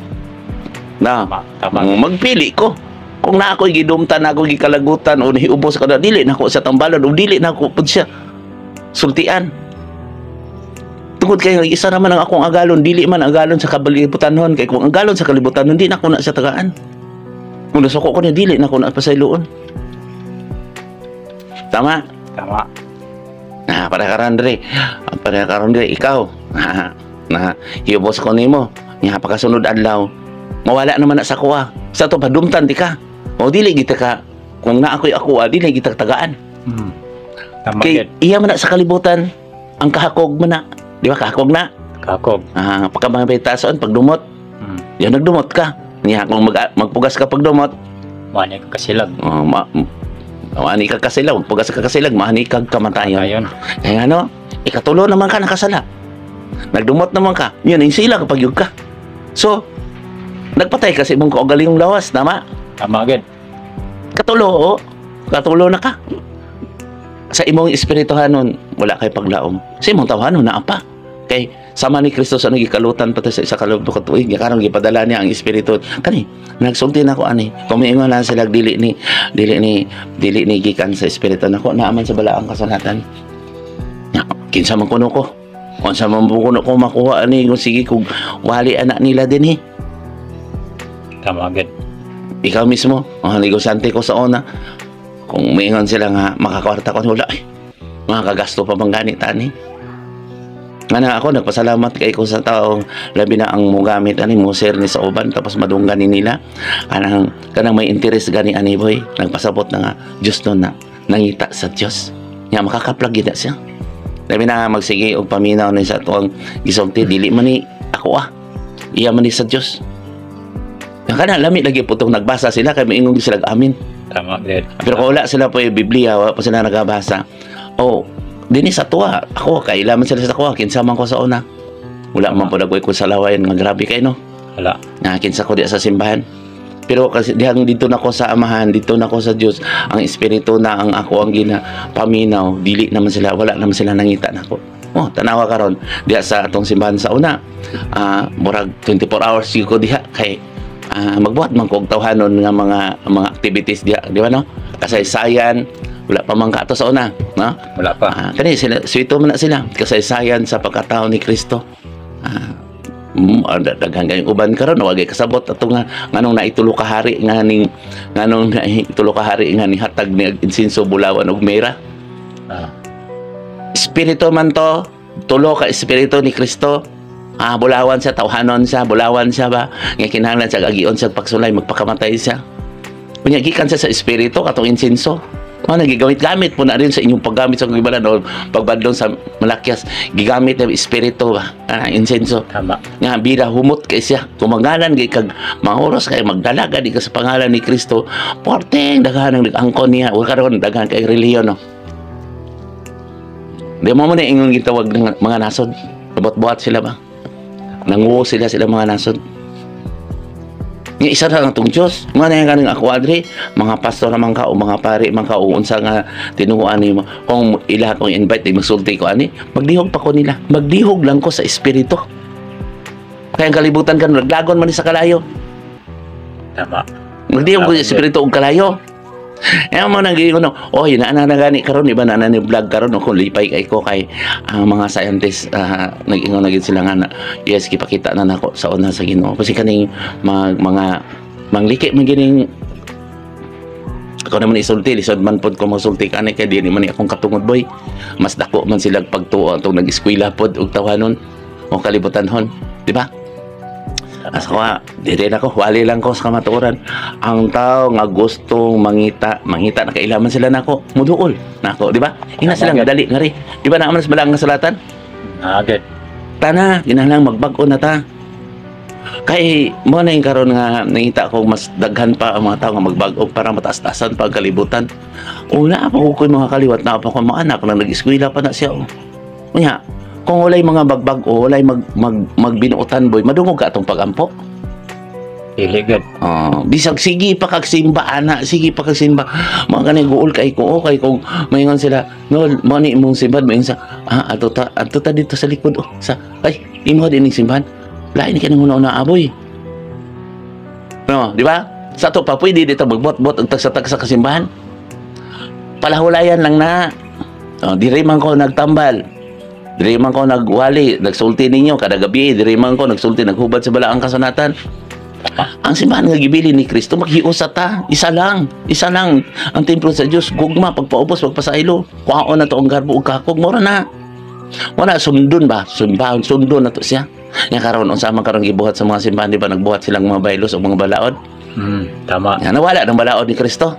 Speaker 3: Na,
Speaker 1: Tama, tama.
Speaker 3: Magpili ko. Kung na ako'y gidumtan, ako gikalagutan o nahiubos ko na, dili na ako sa tambalon o dili na ako pud siya sultian. Tungod kay isa naman ang akong agalon, dili man agalon sa kalibutan. Kay kung agalon sa kalibutan, hindi na ako na siya tagaan. Kung nasuko ko niya, dili na ako na pasayloon. Tama?
Speaker 1: Tama.
Speaker 3: Na, para karon dre. Para karon dre ikaw. Na, na hiubos ko nimo. Nya pagkasunod adlaw, mawala naman na sa kuha. Sa to padumtan di ka. O dili gita ka, kung na ako'y ako, dili gita tagaan.
Speaker 1: Tama
Speaker 3: Kay
Speaker 1: gyud.
Speaker 3: iya man na sa kalibutan, ang kahakog man na. Di ba kahakog na?
Speaker 1: Kakog.
Speaker 3: Ah, pagka mga bitason pag dumot, yan nagdumot ka. Niya kung magpugas ka pag dumot,
Speaker 1: Wala ka kasilag.
Speaker 3: oh, maani ka kasilag, magpugas ka kasilag, maani ka kamatayon.
Speaker 1: Ayon.
Speaker 3: Kaya ano, ikatulo naman ka nakasala. Nagdumot naman ka. Yun, yung sila kapag yun ka. So, nagpatay ka sa imong kaugalingong lawas, tama?
Speaker 1: Tama gyud.
Speaker 3: Katulo, oh. Katulo na ka. Sa imong espirituhanon, wala kay paglaom. Sa imong tawhanon, naa pa. Kay sama ni Kristo sa nagikalutan pati sa isa ka libo ka tuig, karon gipadala niya ang espiritu. Kani, nagsulti na ko ani. Kung miingon na sila dili ni gikan sa espiritu nako, naaman sa balaang kasulatan. Ya, kinsa man kuno ko? Unsa man kuno ko makuha ani kung sige kung wali anak nila din eh.
Speaker 1: Tama gyud.
Speaker 3: Ikaw mismo, ang negosyante ko sa una, kung miingon sila nga makakwarta ko, wala eh. Makakagasto pa bang ganit ani? Nga na ako, nagpasalamat kay ko sa tao, labi na ang mugamit ani mo share ni sa uban tapos madunggan ni nila. Kanang may interest gani ani, boy, nagpasabot na nga Dios no na nangita sa Dios. Nya makakaplag gid na siya. Labi na nga magsige og paminaw ni sa tuang gisulti, dili man ni ako ah. Iya man ni sa Dios. Nga kana lami lagi po tong nagbasa sila kay miingon sila amin.
Speaker 1: Tama gyud.
Speaker 3: Pero kung wala sila po yung Biblia, wala po sila nagabasa. Oh, dinhi sa tuwa, ako kailaman sila sa tuwa, kinsa man ko sa una. Wala man po nagway ko sa lawayan nga grabe kay no.
Speaker 1: Wala.
Speaker 3: Nga kinsa ko di sa simbahan. Pero kasi dihang dito na ko sa amahan, dito na ko sa Dios, ang espiritu na ang ako ang gina paminaw, dili naman sila, wala naman sila nangita nako. Oh, tanawa karon diha sa atong simbahan sa una. Murag 24 hours gyud ko diha kay magbuhat man ko og tawhanon nga mga activities diha, di ba no? Kasaysayan, wala pa man kaato sa una, no?
Speaker 1: Wala pa.
Speaker 3: Kani sila swito man na sila kasaysayan sa pagkatao ni Kristo. Daghan kayong uban karon wa kasabot ato nga nganong naitulo ka hari nga ning nganong naitulo ka hari nga nihatag ni insinso, bulawan ug mira. Espiritu man to, tulo ka espiritu ni Kristo. Bulawan siya, tawhanon siya, bulawan siya ba? Nga kinahanglan siya agion siya pagsulay, magpakamatay siya. Unya gikan siya sa espiritu katong insinso. Mga nagigamit-gamit po na rin sa inyong paggamit sa gibalan o pagbadlong sa Malakias, gigamit na espiritu ba, insenso.
Speaker 1: Tama.
Speaker 3: Nga bira humot kay siya. Kumangalan gay kag maoras kay magdalaga di ka sa pangalan ni Kristo. Porteng daghan ang nag-angkon niya. Wa karon daghan kay relihiyon, no. Di mo mo na ingon gitawag ng mga nasod. Buhat-buhat sila ba? Nanguo sila sila mga nasod. Nga isa ra lang tong Diyos. Mga na kaning ako adri, mga pastor naman ka o mga pari man ka o unsa nga tinuoan nimo. Kung ila akong invite, di magsulti ko ani, magdihog pa ko nila. Magdihog lang ko sa espiritu. Kaya ang kalibutan kan naglagon man ni sa kalayo.
Speaker 1: Tama.
Speaker 3: Magdihog ko sa espiritu og kalayo. Eh mo nang giingon no. Oh, na na na gani karon iba na na ni vlog karon no, kung lipay kay ko kay ang mga scientists nag-ingon na gid sila nga na, yes, gipakita na nako sa una sa Ginoo. Kasi kaning mga mangliki man gining ako naman isulti, lisod man pod ko mosulti kani kay dili man ni akong katungod, boy. Mas dako man sila pagtuo atong nag-eskwela pod og tawanon o kalibutanhon, di ba? Asa ko, dili na ko, wali lang ko sa kamatuoran. Ang tao nga gustong mangita, mangita na kailaman sila nako, muduol nako, di ba? Ina sila nga dali ngari. Di ba naaman sa balang nga salatan?
Speaker 1: Agad.
Speaker 3: Tana, ginahlang magbag-o na ta. Kay mo na yung karon nga nangita ko mas daghan pa ang mga tao nga magbag-o para mataas-taasan pa ang kalibutan. Una pa ko ko'y mga kaliwat na pa ko mga anak na nag-eskwela pa na siya. Oh. Unya, kung walay mga bagbag-o, walay mag, mag, magbinuotan, boy, madungog ka atong pagampo.
Speaker 1: Dili gud.
Speaker 3: Oh, bisag sige pa kag simba ana, sige pa kag simba. Mga kanay guol kay ko, okay kung maingon sila, no, mo ni imong simbahan, maingon sa ato ta dito sa likod, oh, sa ay imo din ning simbahan. Lain ni kanang una-una aboy. No, di ba? Sa ato pa pwede dito magbuot-buot ang tagsa-tagsa ka simbahan. Palahulayan lang na. Oh, diri man ko nagtambal. Diri man ko nagwali, nagsulti ninyo kada gabi, diri man ko nagsulti naghubad sa balaang kasunatan. Ang simbahan nga gibili ni Kristo maghiusa ta, isa lang, isa lang ang templo sa Dios, gugma pagpaubos, pagpasaylo. Kuhaon na to ang garbo ug kakog, mura na. Wala sundon ba? Simbahan sundon na to siya. Nya karon unsa man karon gibuhat sa mga simbahan, di ba nagbuhat silang mga baylos o mga balaod?
Speaker 1: Tama.
Speaker 3: Nya nawala ng balaod ni Kristo.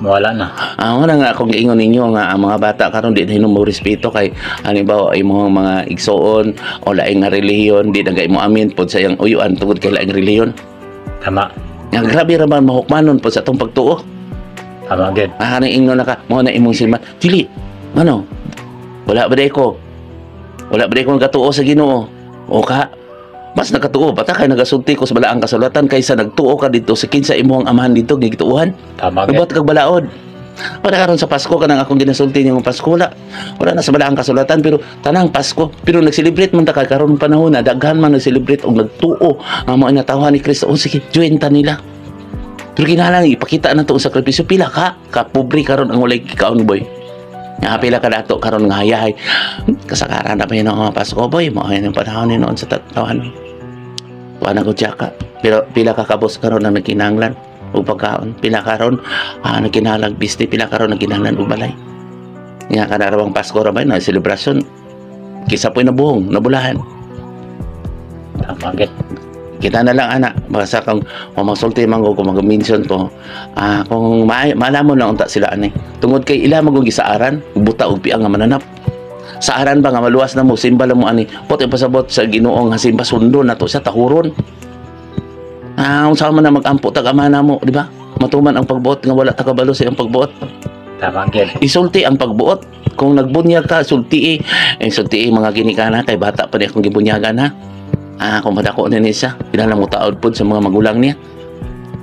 Speaker 1: Wala na.
Speaker 3: Ah, wala nga akong giingon ninyo nga ang mga bata karon di na hinom mo respeto kay halimbawa imong mga igsoon o laing nga relihiyon di na kay mo amin pod sa iyang uyuan tungod kay laing relihiyon.
Speaker 1: Tama.
Speaker 3: Nga grabe ra man mahukmanon pod sa atong pagtuo.
Speaker 1: Tama gid.
Speaker 3: Ah, kanang ingnon na ka, mo na imong simbahan. Dili. Ano? Wala ba ko? Wala ba ko nagatuo sa Ginoo? O ka mas nakatuo bata kay nagasulti ko sa balaang kasulatan kaysa nagtuo ka dito sa kinsa imong amahan dito nga gituohan.
Speaker 1: Tama gid.
Speaker 3: Nagbuhat kag balaod. Para karon sa Pasko kanang akong ginasulti niyang Pasko wala. Wala na sa balaang kasulatan pero tanang Pasko pero nag-celebrate man ta kay karon panahon na daghan man nag-celebrate og nagtuo ang mga natawhan ni Kristo. O sige, join ta nila. Pero kinahanglan ipakita na to ang sakripisyo pila ka ka pobre karon ang walay gikaon, boy. Nga pila ka dato karon nga hayahay. Kasagaran na pa yun ang mga Pasko, boy. Mao yun ang panahon ni noon sa tatawan. Wala ko tsaka. Pero pila ka kabos karon ang nagkinahanglan og pagkaon. Pila karon nagkinahanglan biste, pila karon nagkinahanglan og balay. Nga kada rawang Pasko ra ba na selebrasyon. Kisa po'y nabuhong, nabulahan.
Speaker 1: Tama gid.
Speaker 3: Kita na lang ana, basta kung magsulti man ko, kung mag-mention ko, kung malamon lang unta sila ani. Tungod kay ila magong gisaaran, buta og piang nga mananap. Saaran ba nga maluwas na mo, simba lang mo ani. Pot ipasabot sa Ginoo nga simba sundon na to siya tahuron. Unsa man na mag-ampo tag ama na mo, di ba? Matuman ang pagbuot nga wala ta kabalo sa iyang pagbuot.
Speaker 1: Tama gid.
Speaker 3: Isulti ang pagbuot. Kung nagbunyag ka, sulti eh. Sulti mga ginikana kay bata pa ni akong gibunyagan ha. Kung madako ni siya, kinahanglan mo taod pod sa mga magulang niya.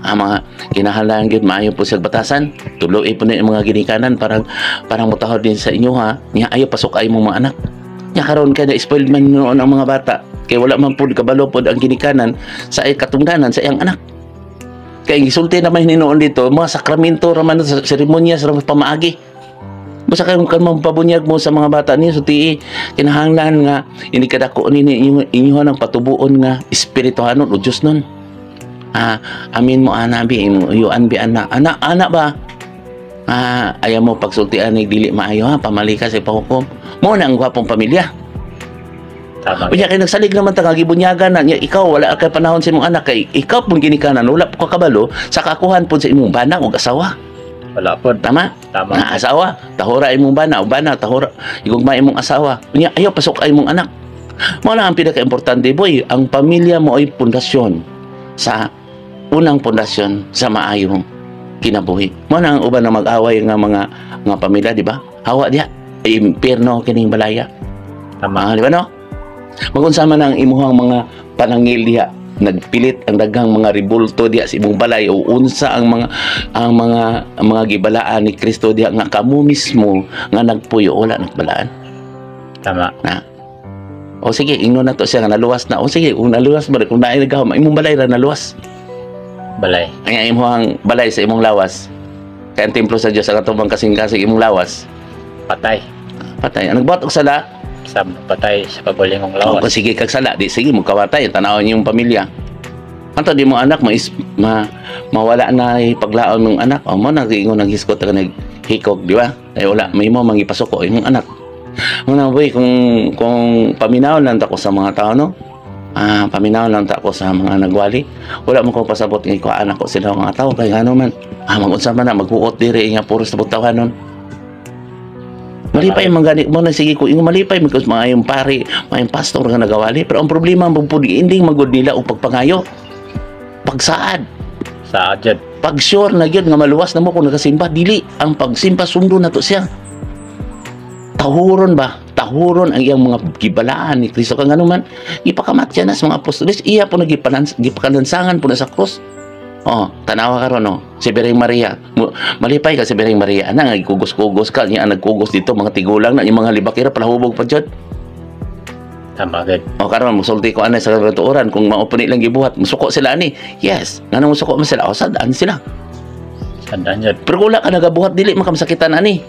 Speaker 3: Mga kinahanglan gyud maayo po sa batasan. Tuloy po ni mga ginikanan parang parang mutahod din sa inyo ha. Nya ayo pasok ay mong mga anak. Nya karon kay na spoiled man noon ang mga bata. Kay wala man pud kabalo pod ang ginikanan sa ay katungdanan sa iyang anak. Kay gisulti naman ni noon dito, mga sakramento ra man sa seremonya sa pamaagi. Basta kayo kan mapabunyag mo sa mga bata niyo so ti kinahanglan nga ini kadako ni inyo inyo ang patubuon nga espirituhanon o Dios nun. Amin mo ana bi imo yuan bi ana ana ana ba? Ayaw mo pagsultian ni dili maayo ha, pamali ka sa pahukom. Mo na ang gwapong pamilya.
Speaker 1: Tama.
Speaker 3: Unya kay nagsalig naman ta nga gibunyagan na niya ikaw wala kay panahon sa imong anak kay ikaw pun ginikanan wala pa ka kabalo sa kakuhan pud sa imong bana ug asawa.
Speaker 1: Wala pod.
Speaker 3: Tama?
Speaker 1: Tama.
Speaker 3: Nga asawa, tahura imong bana, o bana tahura igugma imong asawa. Unya ayaw pasok ay imong anak. Mao lang ang pinaka-importante, boy, ang pamilya mo ay pundasyon sa unang pundasyon sa maayong kinabuhi. Mao na ang uban na mag-away nga mga nga pamilya, di ba? Hawa diha, impierno kining balaya.
Speaker 1: Tama.
Speaker 3: Ah, di ba no? Magunsa man ang imuhang mga panangil diha, nagpilit ang daghang mga ribulto diha sa imong balay o unsa ang mga gibalaan ni Kristo diha nga kamo mismo nga nagpuyo wala nagbalaan.
Speaker 1: Tama.
Speaker 3: O sige, ingnon na to siya nga naluwas na. O sige, kung naluwas ba, kung naay nagahom, imong balay ra naluwas.
Speaker 1: Balay.
Speaker 3: Ang imong balay sa imong lawas. Kay ang templo sa Dios ang atong kasing-kasing imong lawas.
Speaker 1: Patay.
Speaker 3: Patay. Ang nagbuhat og sala,
Speaker 1: Sa patay sa pagulingong
Speaker 3: oh,
Speaker 1: lawas.
Speaker 3: kung sige kag sala, di sige mo kawatay, tanawon yung pamilya. Anto di mo anak mais ma, mawala na paglaon mong anak. O mo nag-ingon naghiskot ka naghikog, di ba? Ay wala, may mo mangipasuko imong anak. Muna boy, kung paminaw lang ta ko sa mga tao, no? Ah, paminaw lang ta ko sa mga nagwali. Wala mo ko pasabot nga ikuhaan ako sila mga tao kay ngano man. Ah, magunsa man na maghuot diri nga puros na butawanon. Malipay man gani mo na sige ko ingon malipay man mga yung pare, mga yung pastor nga nagawali, pero ang problema ang pud ending magud nila og pagpangayo. Pagsaad,
Speaker 1: Sa jud.
Speaker 3: Pag sure na gyud nga maluwas na mo kung nagasimba, dili ang pagsimba sundo na to siya. Tahuron ba? Tahuron ang iyang mga gibalaan ni Kristo kang ano man ipakamatya na sa mga apostoles, iya po gipakalansangan po na sa krus. Oh, tanawa karon no. Si Birheng Maria. Malipay ka si Birheng Maria. Ana nga gikugos-kugos ka, niya ang nagkugos dito mga tigulang na yung mga libakira palahubog pa jud.
Speaker 1: Tama gud.
Speaker 3: O karon musulti ko ana sa katuoran kung mao pa nilang gibuhat, musuko sila ani. Yes, nganong musuko man sila? O sad-an sila.
Speaker 1: Sandaan jud.
Speaker 3: Pero kung wala ka nagabuhat, dili man ka masakitan ani.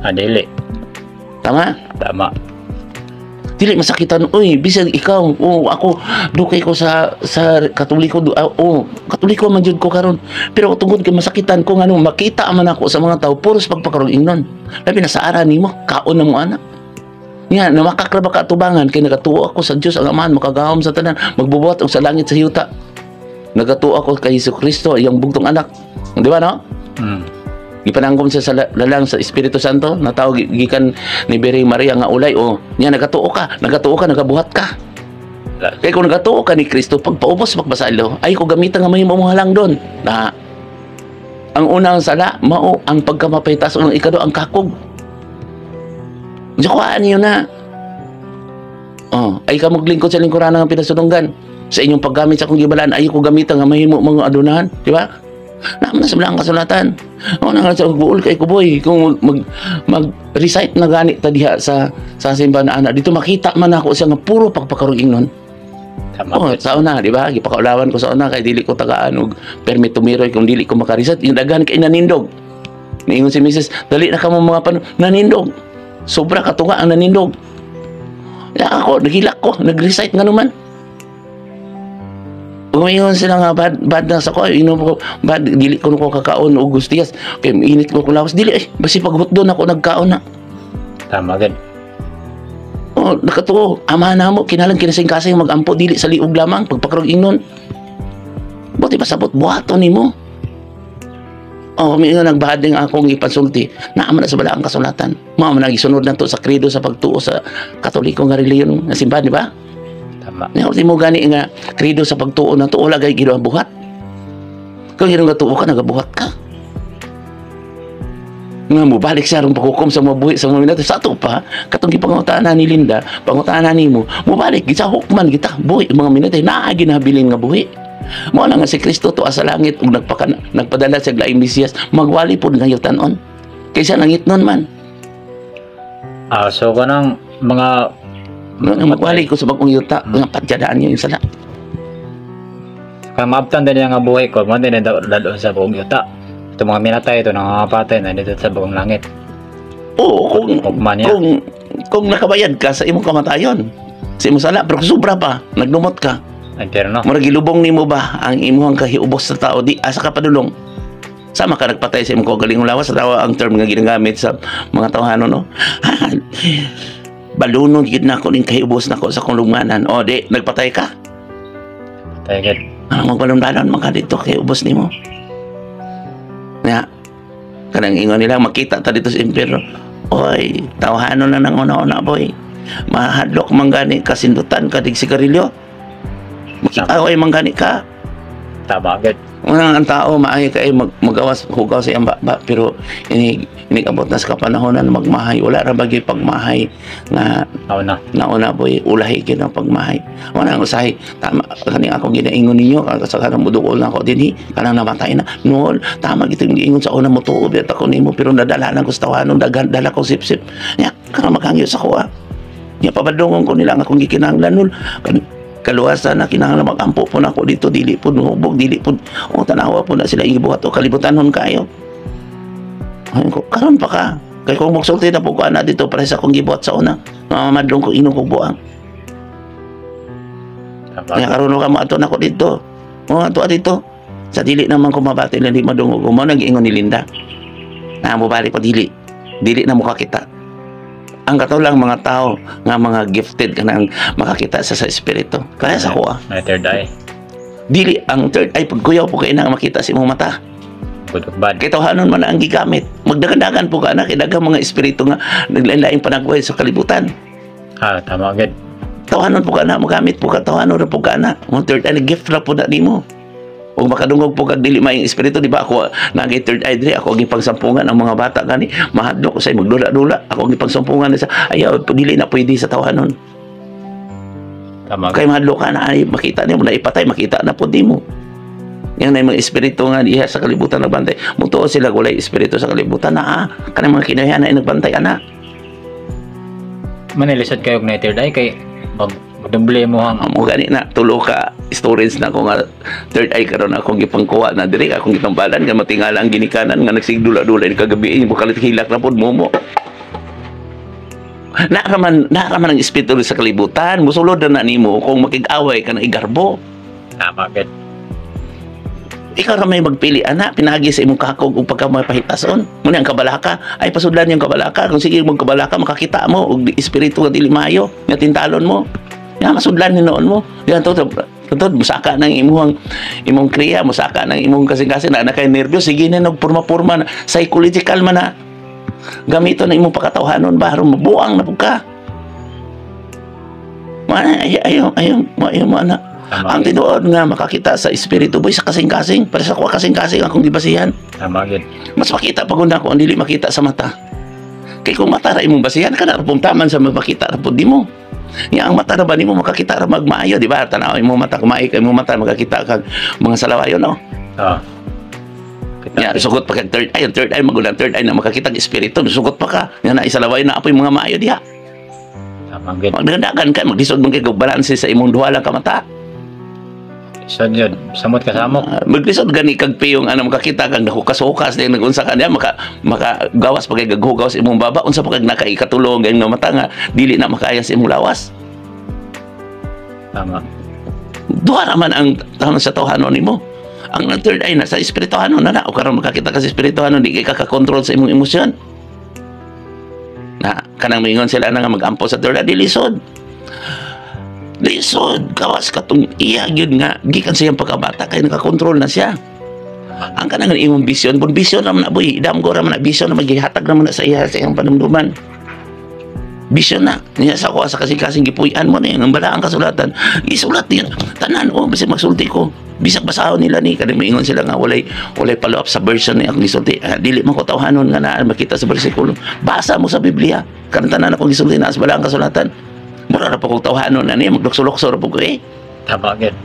Speaker 1: Ah, dili.
Speaker 3: Tama?
Speaker 1: Tama.
Speaker 3: Dili masakitan, uy, bisag ikaw, oh, ako dukay ko sa Katoliko, oh, Katoliko man jud ko karon. Pero tungod kay masakitan ko ngano makita man ako sa mga tao puros pagpakarong ingnon. Labi na sa ara nimo, kaon na mo ana. Nga namakak ra ba ka atubangan kay nagatuo ako sa Dios ang Amahan makagahom sa tanan, magbubuhat og sa langit sa yuta. Nagatuo ako kay Hesus Kristo, iyang bugtong anak. Di ba no?
Speaker 1: Mm.
Speaker 3: Gipanangkom siya sa lalang sa Espiritu Santo, natawag gikan ni Birheng Maria nga ulay o niya nagatuo ka, nagabuhat ka. Kaya kung nagatuo ka ni Kristo, pagpaubos pagbasalo, ay ko gamitan nga mahimo mo halang doon. Na ang unang sala mao ang pagkamapaytas, ang ikado ang kakog. Diyo kuhaan niyo na. Oh, ay ka maglingkod sa lingkuran ng pinasulonggan. Sa inyong paggamit sa akong gibalaan, ay ko gamitan nga mahimo mga adunahan, di ba? Naman na sa mga kasulatan. O na nga sa buol kay kuboy kung mag recite na gani ta diha sa simbahan na ana dito makita man ako siya nga puro pagpakarong ingnon.
Speaker 1: Tama.
Speaker 3: Oh, sa una, di ba? Gipakaulawan ko sa una kay dili ko tagaan og permit tumiroy kung dili ko makarecite. Yung daghan kay nanindog. Niingon si Mrs. Dali na kamo mga pan nanindog. Sobra katunga ang nanindog. Ya ako, naghilak ko, nag-recite nga naman. Umingon sila nga bad, bad na sa ko, inom ko, bad, dili ko ko kakaon og gustiyas. Kay init ko kong lawas, dili eh, basi paghutdon ako nagkaon na.
Speaker 1: Tama gud.
Speaker 3: Oh, nakatuo, ama na mo, kinalang kinasing-kasing magampo, dili sa liog lamang, pagpakarog ingnon. Buti pasabot, buhaton nimo. Oh, may nga nagbahading akong ipansulti, naama na sa balaang kasulatan. Mao man gisunod na to sa credo sa pagtuo sa Katoliko nga relihiyon nga simbahan, di ba?
Speaker 1: Tama.
Speaker 3: Nga mo gani nga credo sa pagtuo na to, wala gay gino ang buhat. Kung ginong gatuo ka, nagabuhat ka. Nga mo balik siya aron paghukom sa mga buhi sa mga minato sa ato pa katong gipangutaan ni Linda, pangutaan nimo, mobalik gisahok man kita buhi mga minatay naa ginabilin nga buhi. Mao na nga si Kristo tuwa sa langit ug nagpadala sa laing Mesiyas magwali pod ngayon tan-on kaysa nangitnon man.
Speaker 1: Ah, so kanang mga
Speaker 3: Nga magwali ko sa bagong yuta nga patyadaan niya yung sala.
Speaker 1: Kanang maabtan din niya nga buhi ko, mo din dadon sa bagong yuta. Ito mga minatay ito nangangapatay na dito sa bagong langit.
Speaker 3: Oo, kung
Speaker 1: Hukman niya.
Speaker 3: kung nakabayad ka sa imong kamatayon sa imong sala, pero kung sobra pa nagnumot ka,
Speaker 1: Impyerno.
Speaker 3: murag gilubong nimo ba ang imuhang kahiubos sa tao, di asa ka padulong? Sama ka nagpatay sa imong kaugalingong lawas, sa tawa ang term nga ginagamit sa mga tawhano, no? Balunon gid nako ning kahiubos nako sa akong lugmanan. O di nagpatay ka.
Speaker 1: Patay gid.
Speaker 3: Ano magbalon-balon man ka dito kay ubos nimo. Ya. Kanang ingon nila makita ta dito sa impyerno. Oy, tawhanon na nang una-una, boy. Mahadlok man gani ka, sindutan ka dig sigarilyo. Makita man gani ka.
Speaker 1: Tama gid.
Speaker 3: Unang ang tao maayo kay magawas hugaw sa iyang baba, pero ini inigabot na sa kapanahonan magmahay, wala ra bagay pagmahay nga.
Speaker 1: Nauna.
Speaker 3: Nauna, boy, ulahi gyud ang pagmahay. Wala ang usahay tama kani ako ginaingon ninyo sa kanang mudukol na ako dinhi, kanang namatay na nool, tama gito yung giingon sa una, mo tuo biya ako nimo, pero nadala lang ko sa tawanon, daghan dala ko sip-sip nya kanang maghangyo sa kuha nya, pabadlongon ko nila ang akong gikinahanglan nol. Kaluwasan na kinahanglan, magampo po na ako dito, dili po hubog, dili po o tanawa po na sila igibuhat o kalibutanon kayo. Ayun ko, karon pa ka. Kay kung magsulti na po ko ana dito para sa akong gibuhat sa una, mamamadlong ko inom kong buang.
Speaker 1: Tama.
Speaker 3: Kaya karon ka mo ato na ko dito. O ato dito. Sa dili naman ko mabati lang di madungog ko mo nag-ingon ni Linda. Na mo balik ko dili. Dili na mo kakita. Ang kato lang mga tao nga mga gifted kanang makakita sa espiritu. Kaya sa kuha.
Speaker 1: Na third eye.
Speaker 3: Dili ang third eye, pagkuyaw po kay na makita sa imong mata.
Speaker 1: Good ug bad.
Speaker 3: Kay tawhanon man ang gigamit. Magdagandagan po ka na kay daghang mga espiritu nga naglain-laing panagway sa kalibutan.
Speaker 1: Ah, tama gid.
Speaker 3: Tawanon po ka na, mogamit po ka, tawanon ra po ka na. Mo third eye, gift ra po na nimo. Ug makadungog po kag dili maayong espiritu, di ba ako nagay third eye diri, ako ang gipagsampungan ang mga bata gani, mahadlok ko sa magdula-dula, ako ang gipagsampungan sa ayaw, dili na pwede sa tawanon.
Speaker 1: Tama
Speaker 3: Kay
Speaker 1: gid.
Speaker 3: mahadlok ka na ay makita nimo na ipatay, makita na po nimo. Yan na yung mga espiritu nga diha sa kalibutan nagbantay. Mutuo sila walay espiritu sa kalibutan na ah. Kanang mga kinahian na nagbantay ana.
Speaker 1: Manilisod kayo og na third eye kay mag magdumble mo ang
Speaker 3: Amo gani na tulo ka stories na ko nga third eye karon akong gipangkuha na diri, akong gitambalan nga matingala ang ginikanan nga nagsigdula-dula ni kagabi mo kalit hilak na pod momo. Naa raman ang espiritu sa kalibutan, musulod na na nimo kung makig-away ka na igarbo.
Speaker 1: Tama gid.
Speaker 3: Ikaw ra may magpili ana, pinagi sa imong kakog ug pagka mapahitason. Muna ang kabalaka, ay pasudlan yung kabalaka. Kung sige mong kabalaka makakita mo og espiritu nga dili maayo, nga tintalon mo. Ya masudlan ni noon mo. Yan to to musaka ng imong imong kriya, musaka ng imong kasing-kasing na kay nervyos, sige na nagpurma-purma na psychological man na. Gamito na imong pakatawhanon ba aron mabuang na pud ka. Mana ay ayo ayo ayo mo ana.
Speaker 1: Tama
Speaker 3: Ang
Speaker 1: gid.
Speaker 3: tinuod nga makakita sa espiritu, boy, sa kasing-kasing, para sa kuha kasing-kasing akong gibasihan.
Speaker 1: Tama gid.
Speaker 3: Mas makita pa gud ako ang dili makita sa mata. Kay kung mata ra imong basihan kana ra pong taman sa makita ra pud nimo. Nya ang mata ra ba nimo makakita ra magmaayo, di ba? Tanaw imong mata, kumaay kay imong mata makakita kag mga salawayon, no?
Speaker 1: Ah. Kita.
Speaker 3: Nya sugot pa kag third eye, ang third eye magulang third eye na makakita ang espiritu, sugot pa ka. Nya na isalawayon na apoy mga maayo diha.
Speaker 1: Tama gid.
Speaker 3: Magdagandagan ka, maglisod man kay kog balanse sa imong duha lang ka mata.
Speaker 1: So yun, samot ka samok.
Speaker 3: Ah, maglisod gani kag piyong ano makakita kag nahukas-hukas din nagunsa ka niya maka makagawas pa kay gaghugaw sa imong baba, unsa pa kag nakaikatulong ang mata nga dili na makaya sa imong lawas.
Speaker 1: Tama.
Speaker 3: Duha ra man ang tama sa tawhanon nimo. Ang third eye na sa espirituhanon na na o karon makakita ka sa espirituhanon, di kay kakakontrol sa imong emosyon. Na kanang mingon sila na nga magampo sa third eye, di lisod. Lisod gawas katong iya gyud nga gikan sa iyang pagkabata kay nakakontrol na siya. Ang kanang imong vision, bon vision ra man na, boy, damgo ra man na vision na magihatag ra man na sa iya sa iyang panumduman. Vision na niya sa kuha sa kasing-kasing gipuy-an mo na yan ang balaang kasulatan, isulat niya tanan o bisag magsulti ko, bisag basahon nila ni kanang moingon sila nga walay walay follow up sa version ni akong gisulti. Ah, dili man ko tawhanon nga naa makita sa bersikulo, basa mo sa Biblia kanang tanan akong gisulti naa sa balaang kasulatan. Mura ra po kong tawhanon na niya, maglukso-lukso ra po ko eh.
Speaker 1: Tama gid.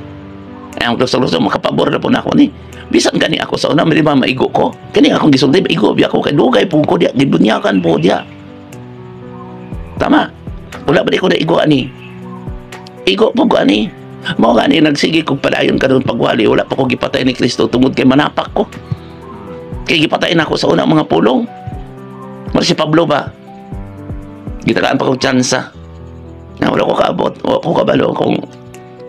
Speaker 3: Ay, ang lukso-lukso makapabor na po na ako ni. Bisan gani ako sa una, di ba maigo ko? Kani akong gisulti, maigo biya ko kay dugay po ko diya, gibunyakan po diya. Tama. Wala ba di ko na igo ani? Igo po ko ani. Mao gani nagsige kog padayon karon pagwali, wala pa ko gipatay ni Kristo tungod kay manapak ko. Kay gipatay na ako sa unang mga pulong. Mara si Pablo ba? Gitagaan pa kog tsansa. Na wala ko kaabot, wala ko kabalo kung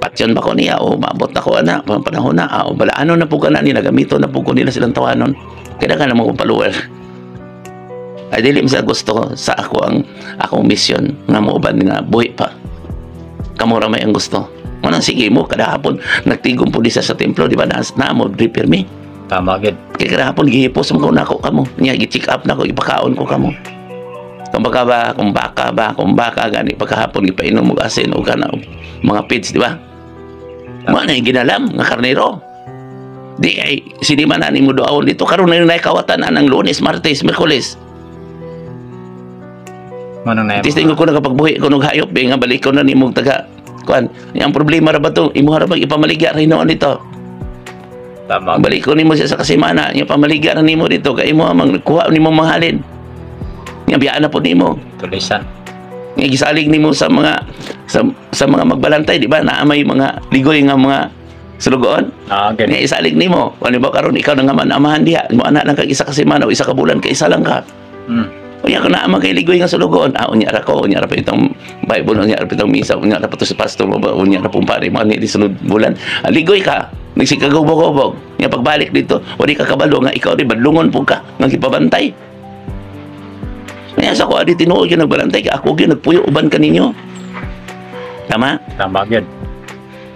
Speaker 3: patyon ba ko niya o maabot ako ana, panahon na, ah, o balaano na po ka na nila, gamito na po ko nila silang tawanon. Kailangan naman kong follower. Ay, dili man sila gusto sa ako ang akong mission nga muuban nga buhi pa. Kamo ra may ang gusto. Manang sige mo kada hapon nagtigom po di sa templo, di ba na, na mo di pirmi.
Speaker 1: Tama gid.
Speaker 3: Kay kahapon gihipos mo ko nako kamo. Nya gi-check up nako, ipakaon ko kamo. Kung baka ba, kung baka ba, kung baka gani pagkahapon gipainom og asin o kana mga feeds, di ba? Mo na yung ginalam nga karnero. Di ay sinima na nimo duawon dito karon na yung nakawatan na ng Lunes, Martes, Miyerkules.
Speaker 1: Manong na
Speaker 3: Tis ko nakapagbuhi ko nog hayop eh, nga balik ko na nimo taga kuan. Ang problema ra ba to? Imo ra ba ipamaligya ra hinuon dito?
Speaker 1: Tama.
Speaker 3: Balik ko nimo siya sa kasimana, nya pamaligya ra nimo dito kay imo mang kuha nimo manghalin. Nya biyaan na po nimo.
Speaker 1: Tulisan.
Speaker 3: Nga gisalig nimo sa mga sa mga magbalantay, di ba? Naa may mga ligoy nga mga sulugoon.
Speaker 1: Ah, gid.
Speaker 3: Nga isalig nimo. Ano ba karon ikaw na nga man amahan diha. Mo anak lang kag isa ka semana o isa ka bulan kay isa lang ka. Unya kung naa man kay ligoy nga sulugoon, ah, unya ra ko, unya ra pa itong Bible, unya ra pa itong misa, unya ra pa to sa pastor mo ba, unya ra pong pare mo ni sunod bulan. Ah, ligoy ka, nagsikagubog-gubog. Nya pagbalik dito, wali ka kabalo nga ikaw di badlungon po ka nga gipabantay. Kaya sa ko adi tinuod gyud nagbalantay ka, ako gyud nagpuyo uban kaninyo. Tama?
Speaker 1: Tama gid.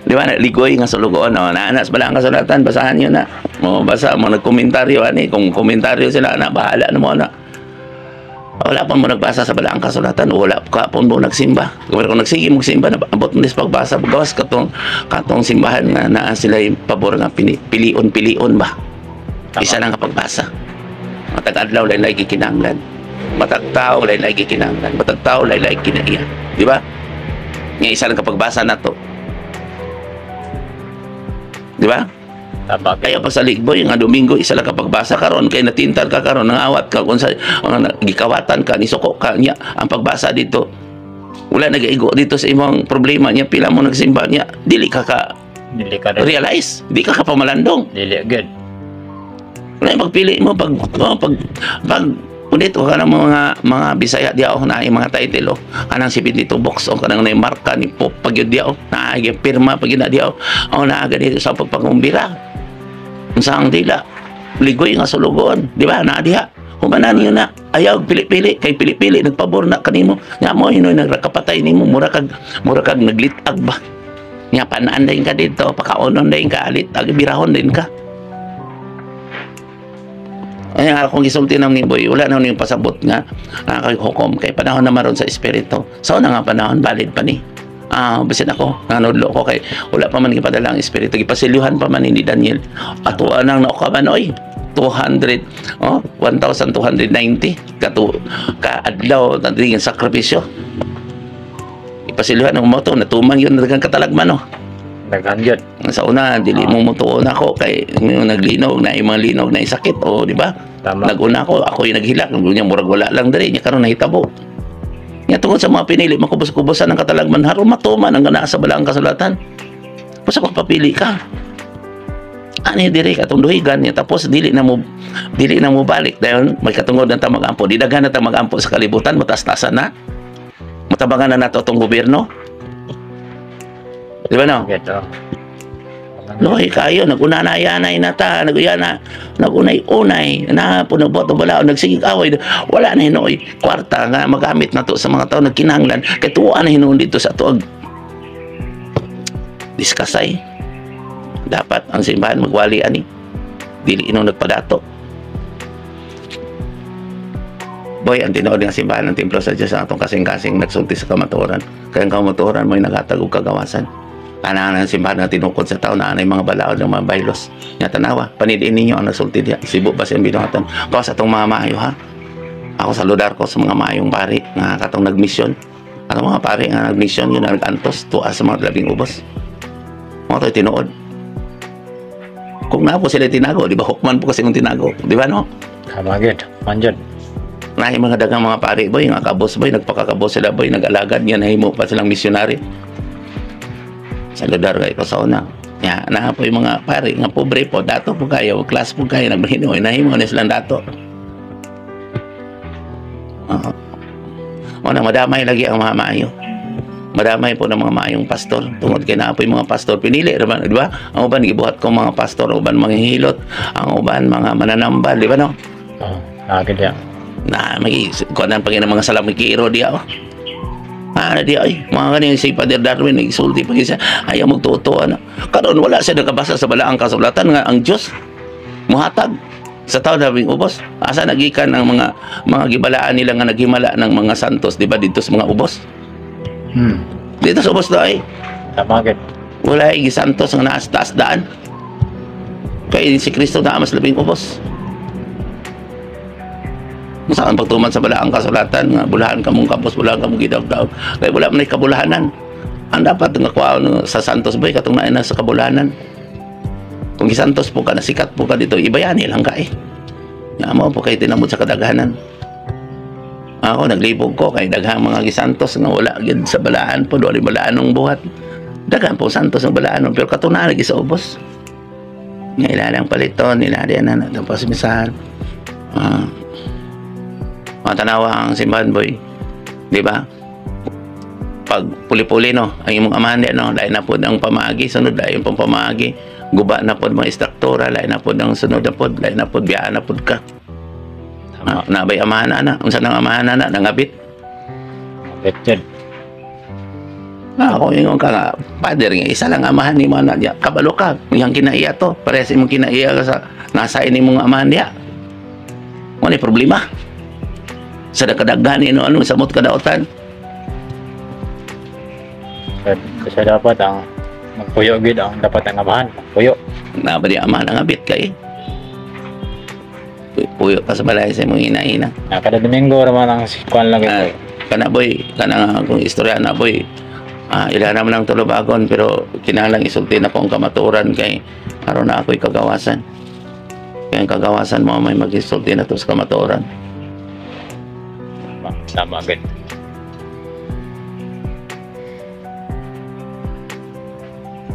Speaker 3: Di ba? Ligoy nga sulugoon. No? Naana sa balang kasulatan, basahan nyo na. Mo basa mo nagkomentaryo ani, kung komentaryo sila na bahala na mo na. Wala pa mo nagbasa sa balaang kasulatan, wala ka pa mo nagsimba. Kung nagsige mo simba, abot mo sa pagbasa, gawas katong katong simbahan nga naa sila yung pabor nga pilion-pilion ba.
Speaker 1: Tama.
Speaker 3: Isa lang kapagbasa. Matag adlaw lain-lain gikinahanglan. Matag tao lain-lain gikinahanglan. Matag tao lain-lain kinaiya. Di ba? Nga isa lang kapagbasa na to. Di ba?
Speaker 1: Tama gid.
Speaker 3: Kaya pa sa ligboy nga Domingo isa lang kapagbasa karon kay natintal ka karon nangawat ka kung sa mga gikawatan ka nisuko ka niya ang pagbasa dito. Wala nagaigo dito sa imong problema niya pila mo nagsimba niya dili ka ka
Speaker 1: Dili ka rin.
Speaker 3: realize di ka kapamalandong.
Speaker 1: Dili gid.
Speaker 3: Wala yung pagpili mo pag oh, pag pag ulit o kanang mga mga Bisaya diya oh na mga title oh kanang 72 box oh kanang na marka ni Pop pag yun diya oh naa pirma pag yun na diya oh oh naa ganito sa pagpangumbira unsa ang dila ligoy nga sulugoon, di ba? Naa diha humanan niyo na ayaw pili-pili kay pili-pili nagpabor na kanimo nya mo hinoy nagrakapatay nimo mura kag naglitag ba nya panaan din ka dito pakaonon din ka alit ag birahon din ka. Ay, akong gisulti nang ni Boy, wala na yung pasabot nga nakakahukom kay panahon na maron sa espiritu. Sa una nga panahon, valid pa ni. Ah, bisin ako, nanudlo ko kay wala pa man gipadala ang espiritu. Gipasilyuhan pa man ni Daniel. Ato nang naukaban oy. 200, oh, 1,290 katu ka adlaw ang sakripisyo. Ipasilyuhan ang moto natuman yun daghang katalagman oh.
Speaker 1: Daghan gid.
Speaker 3: Sa una dili mo mutuon ako kay yung naglinog na yung mga linog na sakit o di ba?
Speaker 1: Tama.
Speaker 3: Naguna ako, ako yung naghilak, niya murag wala lang diri niya karon nahitabo. Nya tungod sa mga pinili makubos-kubosan ang katalagman haron matuman ang naa sa balaang kasulatan. Basta pagpapili ka. Ani diri katong duhigan niya tapos dili na mo balik dayon may katungod na ta magampo. Di daghan na ta magampo sa kalibutan, mataas-taasan na. Matabangan na nato atong gobyerno. Di ba no?
Speaker 1: Gid oh.
Speaker 3: Loy kayo nagunanay-anay na ta, naguyana, nagunay-unay, na po nagbuhat og balaod, nagsigig away, wala na hinuoy kwarta nga magamit na to sa mga tao nagkinahanglan kay tuwa na hinuon dito sa tuag. Diskasay. Dapat ang simbahan magwali ani. Dili ino nagpadato. Boy, ang tinuod nga simbahan ng templo sa Diyos ang atong kasing-kasing nagsulti sa kamatuoran. Kaya ang kamatuoran mo'y naghatag og kagawasan. Kanang ang simbahan na tinukod sa tao na anay mga balaod ng mga baylos. Nga tanawa, panidiin ninyo ang nagsulti diha. Sibo ba siyang binuhatan? Ako sa atong mga maayo ha. Ako saludar ko sa mga maayong pari nga katong nagmisyon. Atong mga pari nga nagmisyon yun nag-antos tuwa sa mga labing ubos. Mga to'y tinuod. Kung na po sila tinago, di ba hukman po kasi yung tinago, di ba no?
Speaker 1: Tama gid. Man jud.
Speaker 3: Na yung mga dagang mga pari boy, nga kabos boy, nagpakakabos sila boy, nag-alagad yan, nahimo pa silang misyonary. Saludar kay ko sa una. Ya, na po yung mga pari nga pobre po, dato po kayo, class po kayo, naghimo, nahimo na silang dato. Oo. Una, madamay lagi ang mga maayo. Madamay po ng mga maayong pastor. Tungod kay naa po yung mga pastor pinili, di ba? Di ba? Ang uban gibuhat ko mga pastor, ang uban mga hilot, ang uban mga mananambal, di ba no?
Speaker 1: Oh, naa gid ya.
Speaker 3: Na magi kuan pag mga salamikiro diya oh. Ah, di ay mga kanin si Father Darwin nagsulti pa siya ayaw magtuto ano. Karon wala siya nakabasa sa balaang kasulatan nga ang Dios Muhatag sa tao labing ubos. Asa nagikan ang mga gibalaan nila nga naghimala ng mga santos, di ba, dito sa mga ubos? Dito sa ubos daw eh.
Speaker 1: Tama gid.
Speaker 3: Wala ay gisantos nga naas taas daan. Kay si Kristo na mas labing ubos. Saan pagtuman sa balaang kasulatan nga bulahan ka mong kapos, bulahan ka mong gidawdaw. Kay wala man ay kabulahanan. Ang dapat nga kuha sa santos boy katong naay na sa kabulahanan. Kung gisantos po ka, nasikat po ka dito, ibayani lang ka eh. Nga mo po kay tinamod sa kadaghanan. Ako naglibog ko kay daghang mga gisantos nga wala gid sa balaan po, wala balaan ng buhat. Daghan po santos ang balaan pero katunayan lagi sa ubos. Nga ilalang paliton, ilali na na tapos misahan. Matanawa ang simbahan boy. Di ba? Pag puli-puli no, ang imong amahan di no, lain na pod ang pamaagi, sunod lain pong pamaagi. Guba na pod mga istruktura, lain na pod ang sunod na pod, lain na pod biyaan na pod ka.
Speaker 1: Tama.
Speaker 3: Nabay amahan ana, unsa nang amahan ana nangabit?
Speaker 1: Abit jud.
Speaker 3: Ako ingon ka nga, father nga isa lang amahan nimo ana diya. Kabalo ka, iyang kinaiya to. Parehas imong kinaiya ka sa nasa ini mong amahan diya. Mo ni problema. Sa kadaghan ni no ano samot kadaotan.
Speaker 1: Kasi dapat ang magpuyo gid ang dapat ang amahan, magpuyo.
Speaker 3: Na ba di amahan ang abit kay? Puyo ka sa balay sa imong ina-ina.
Speaker 1: Na kada Domingo ra man ang kuan lang gid.
Speaker 3: Kana boy, kana nga kung istorya na boy. Ila naman ang tulubagon pero kinahanglan isulti na ko ang kamatuoran kay aron na ako'y kagawasan. Kaya ang kagawasan mo may magisulti na to sa kamatuoran.
Speaker 1: Tama, tama gid.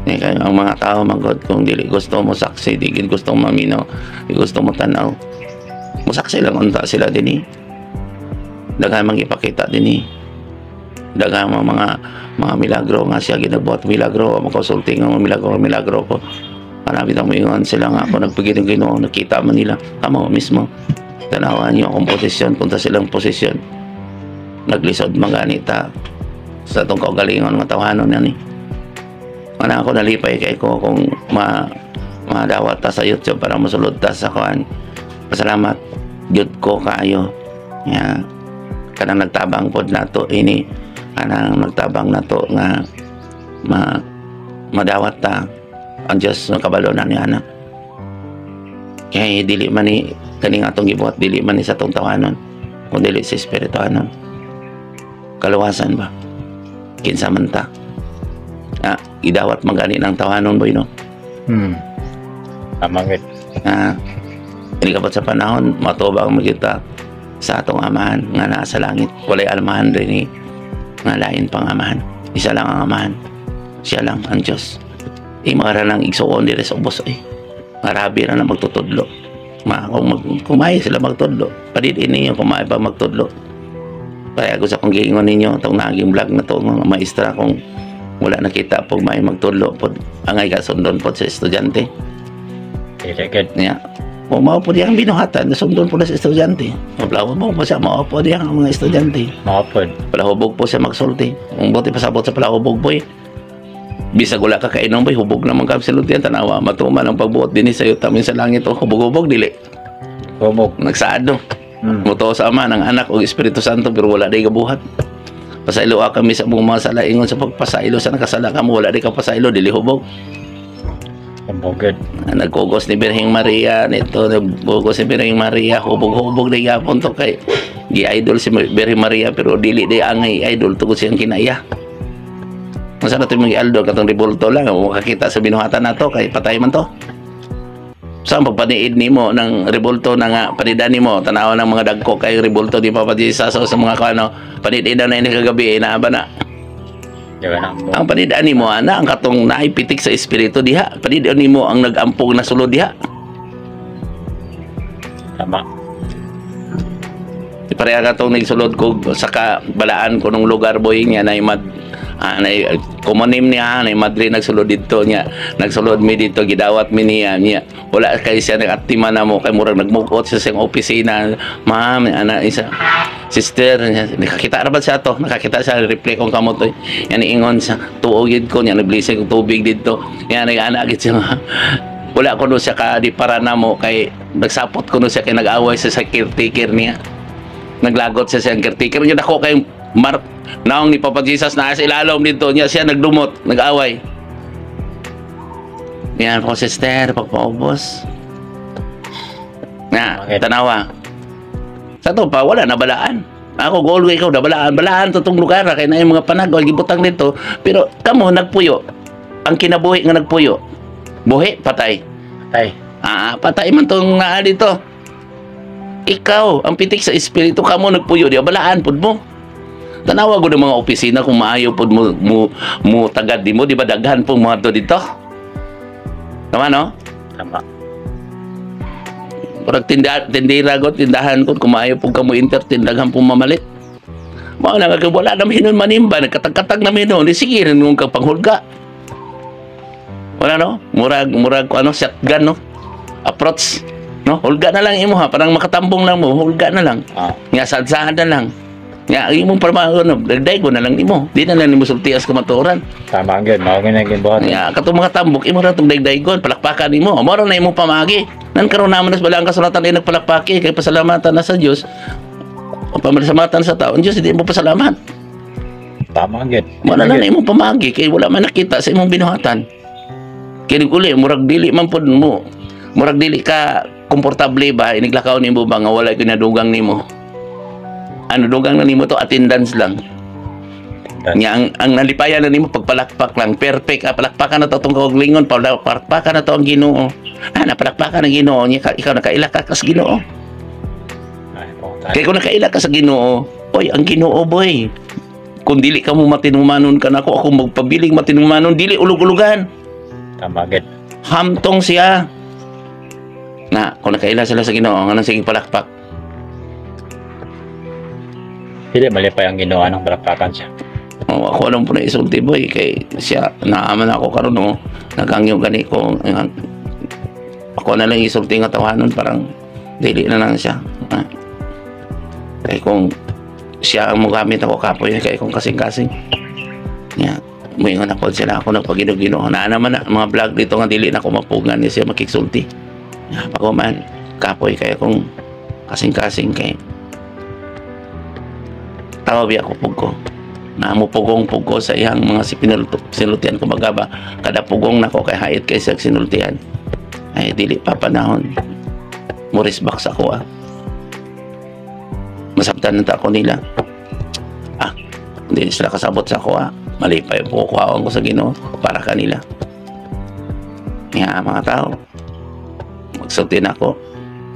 Speaker 3: Eh, kaya ang mga tao magod kung dili gusto mo saksi, di gid gusto maminaw, di gusto mo tanaw. Musaksi lang unta sila dinhi. Daghan mang ipakita dinhi. Daghan mga milagro nga siya ginagbuhat milagro, makasulti nga mga milagro, milagro ko. Para bitaw moingon sila nga ako nagpigil ng Ginoo, nakita man nila kamo mismo. Tanawan niyo akong posisyon, punta silang posisyon. Naglisod man ganita sa atong kaugalingon nga tawhanon ani. Mana ako nalipay kay ko kung madawat ta sa YouTube para mosulod ta sa kuan. Pasalamat gyud ko kaayo. Ya, kanang nagtabang pod nato ini, kanang nagtabang nato nga madawat ta ang Dios makabalo na ni ana. Kay dili man ni kaning atong gibuhat, dili man ni sa atong tawanon, kun dili sa espirituhanon. Kaluwasan ba? Kinsa man ta? Idawat man gani ng tawanon boy no.
Speaker 1: Tama gid.
Speaker 3: Inikabot sa panahon matubang magita sa atong amahan nga naa sa langit. Walay almahan rin eh, nga lain pang amahan. Isa lang ang amahan. Siya lang ang Diyos. Mga ranang igsuon dire sa ubos eh. Marabi na na magtutudlo. Kung kumay sila magtudlo. Padid ini yung kumay pa magtudlo. Kaya ako sa kong giingon ninyo itong naging vlog na to mga maestra kung wala nakita pag may magtudlo pod angay ka sundon pod sa estudyante.
Speaker 1: Dili gid.
Speaker 3: Niya. Kung mao po diyang binuhatan, nasundon po na sa estudyante. Mablawa mo po siya, mao po diyang ang mga estudyante.
Speaker 1: Mao pod.
Speaker 3: Palahubog po siya magsulti. Kung buti pasabot sa palahubog boy. Bisag wala ka kainom boy, hubog naman ka siluntian tanawa. Matuman ang pagbuot dinhi sa yuta sa langit o hubog-hubog dili.
Speaker 1: Hubog.
Speaker 3: Nagsaad no. Mutuo sa Ama ng Anak o Espiritu Santo pero wala day gabuhat. Pasaylo kami sa mga sala ingon sa pagpasaylo sa nakasala ka mo wala day ka pasaylo dili hubog.
Speaker 1: Hubog gid.
Speaker 3: Nagkugos ni Birheng Maria nito, nagkugos ni Birheng Maria, hubog-hubog day gapon to kay gi-idol si Birheng Maria pero dili day angay idol tungod siyang kinaiya. Masa na ito mga idol katong ribulto lang makakita sa binuhatan nato kay patay man to. Sa pagpaniid nimo ng ribulto na nga panidan nimo tanaw ng mga dagko kay ribulto di pa pati sa mga kano panidid na ini kagabi naa ba na. Ang panidaan nimo ana ang katong naipitik sa espiritu diha. Panidaan nimo ang nagampog na sulod diha.
Speaker 1: Tama.
Speaker 3: Pareha katong nagsulod ko sa kabalaan ko nung lugar boy niya na mad nay kumonim niya nay madre nagsulod didto niya. Nagsulod mi didto gidawat mi niya niya. Wala kay siya nagatima na mo kay murag nagmukot siya sa iyang opisina. Ma'am ana isa sister nakakita ra ba siya to? Nakakita siya reply kong kamot oy. Yan ingon sa tuo gid ko niya nagblessing og tubig didto. Yan nag-ana gid siya. Wala kuno siya ka di para namo kay nagsapot kuno siya kay nag-away siya sa caretaker niya. Naglagot siya sa caretaker niya, dako kay mar naong ni Papa Jesus na sa ilalom dito niya siya nagdumot, nag-away. Yan po, sister, pagpaubos. Na, tanawa. Sa to pa, wala na balaan. Ako, goal ikaw, nabalaan. Balaan to tong lugar, kay na yung mga panagol, gibutang dito. Pero kamo, nagpuyo. Ang kinabuhi nga nagpuyo. Buhi, patay.
Speaker 1: Tay.
Speaker 3: Ah, patay man tong naa dito. Ikaw, ang pitik sa espiritu, kamo nagpuyo, di ba? Balaan pud mo. Tanawa ko ng mga opisina kung maayo pud mo tagad di mo, di ba daghan pong mga to dito? Tama, no?
Speaker 1: Tama.
Speaker 3: Murag tinda, tindira ko, tindahan ko, kung maayo pud ka mo entertain, daghan pong mamalit. Mao na nga wala na hinon manimba, nagkatag-katag na hinon, di sige rin kang panghulga. Wala, no? Murag ano, shotgun, no? Approach, no? Hulga na lang imo ha, parang makatambong lang mo, hulga na lang. Nga sadsahan na lang. Nga imong parang ano, dagday ko na lang nimo. Di na lang nimo sultias kamatuoran.
Speaker 1: Tama gyud, mao gyud na gibuhat.
Speaker 3: Nga katong mga tambok imo ra tong dagdaygon, palakpakan nimo. Mao ra na imong pamagi. Nan karon naman nas bala ang kasulatan ay nagpalakpaki kay pasalamatan na sa Dios. O pamasamatan sa tao, ang Dios hindi mo pasalamat.
Speaker 1: Tama gyud.
Speaker 3: Mao na lang na imong pamagi kay wala man nakita sa imong binuhatan. Kini uli murag dili man pud mo. Murag dili ka komportable ba iniglakaw nimo ba nga wala kinadugang nimo. Ano dugang na nimo to, attendance lang. Nga ang nalipayan na nimo pagpalakpak lang, perfect. Ah, palakpakan na to tong kauglingon, palakpakan na to ang Ginoo. Ah, napalakpakan ang Ginoo niya, ikaw nakaila ka sa Ginoo. Kay kung nakaila ka sa Ginoo, oy, ang Ginoo boy. Kung dili ka mo matinumanon ka nako, ako magpabiling matinumanon, dili ulug-ulugan.
Speaker 1: Tama gyud.
Speaker 3: Hamtong siya. Na, kung nakaila sila sa Ginoo, nganong sige palakpak?
Speaker 1: Dili malipay ang Ginoo anong palakpakan siya.
Speaker 3: Oh, ako lang po na isulti boy kay siya naaman ako karon, no. Nagangyo gani ko, ako na lang isulti nga tawanon, parang dili na lang siya. Ah. Kay kung siya ang mogamit ako kapoy kay kung kasing-kasing. Nya, muingon ako sila ako nagpaginog-ginoo. Naa naman na mga vlog dito nga dili na ako mapugan ni siya makigsulti. Nya, pag man kapoy kay kung kasing-kasing kay tawa biya ko pug ko. Namo pugong pug ko sa iyang mga si sinultian ko magaba kada pugong nako kay hait kay sa sinultian. Ay dili pa panahon. Mo box ako ah. Masabtan na ta ako nila. Ah, hindi sila kasabot sa ako ah. Malipay po ko ko sa Ginoo para kanila. Nga mga tao. Magsulti na ako.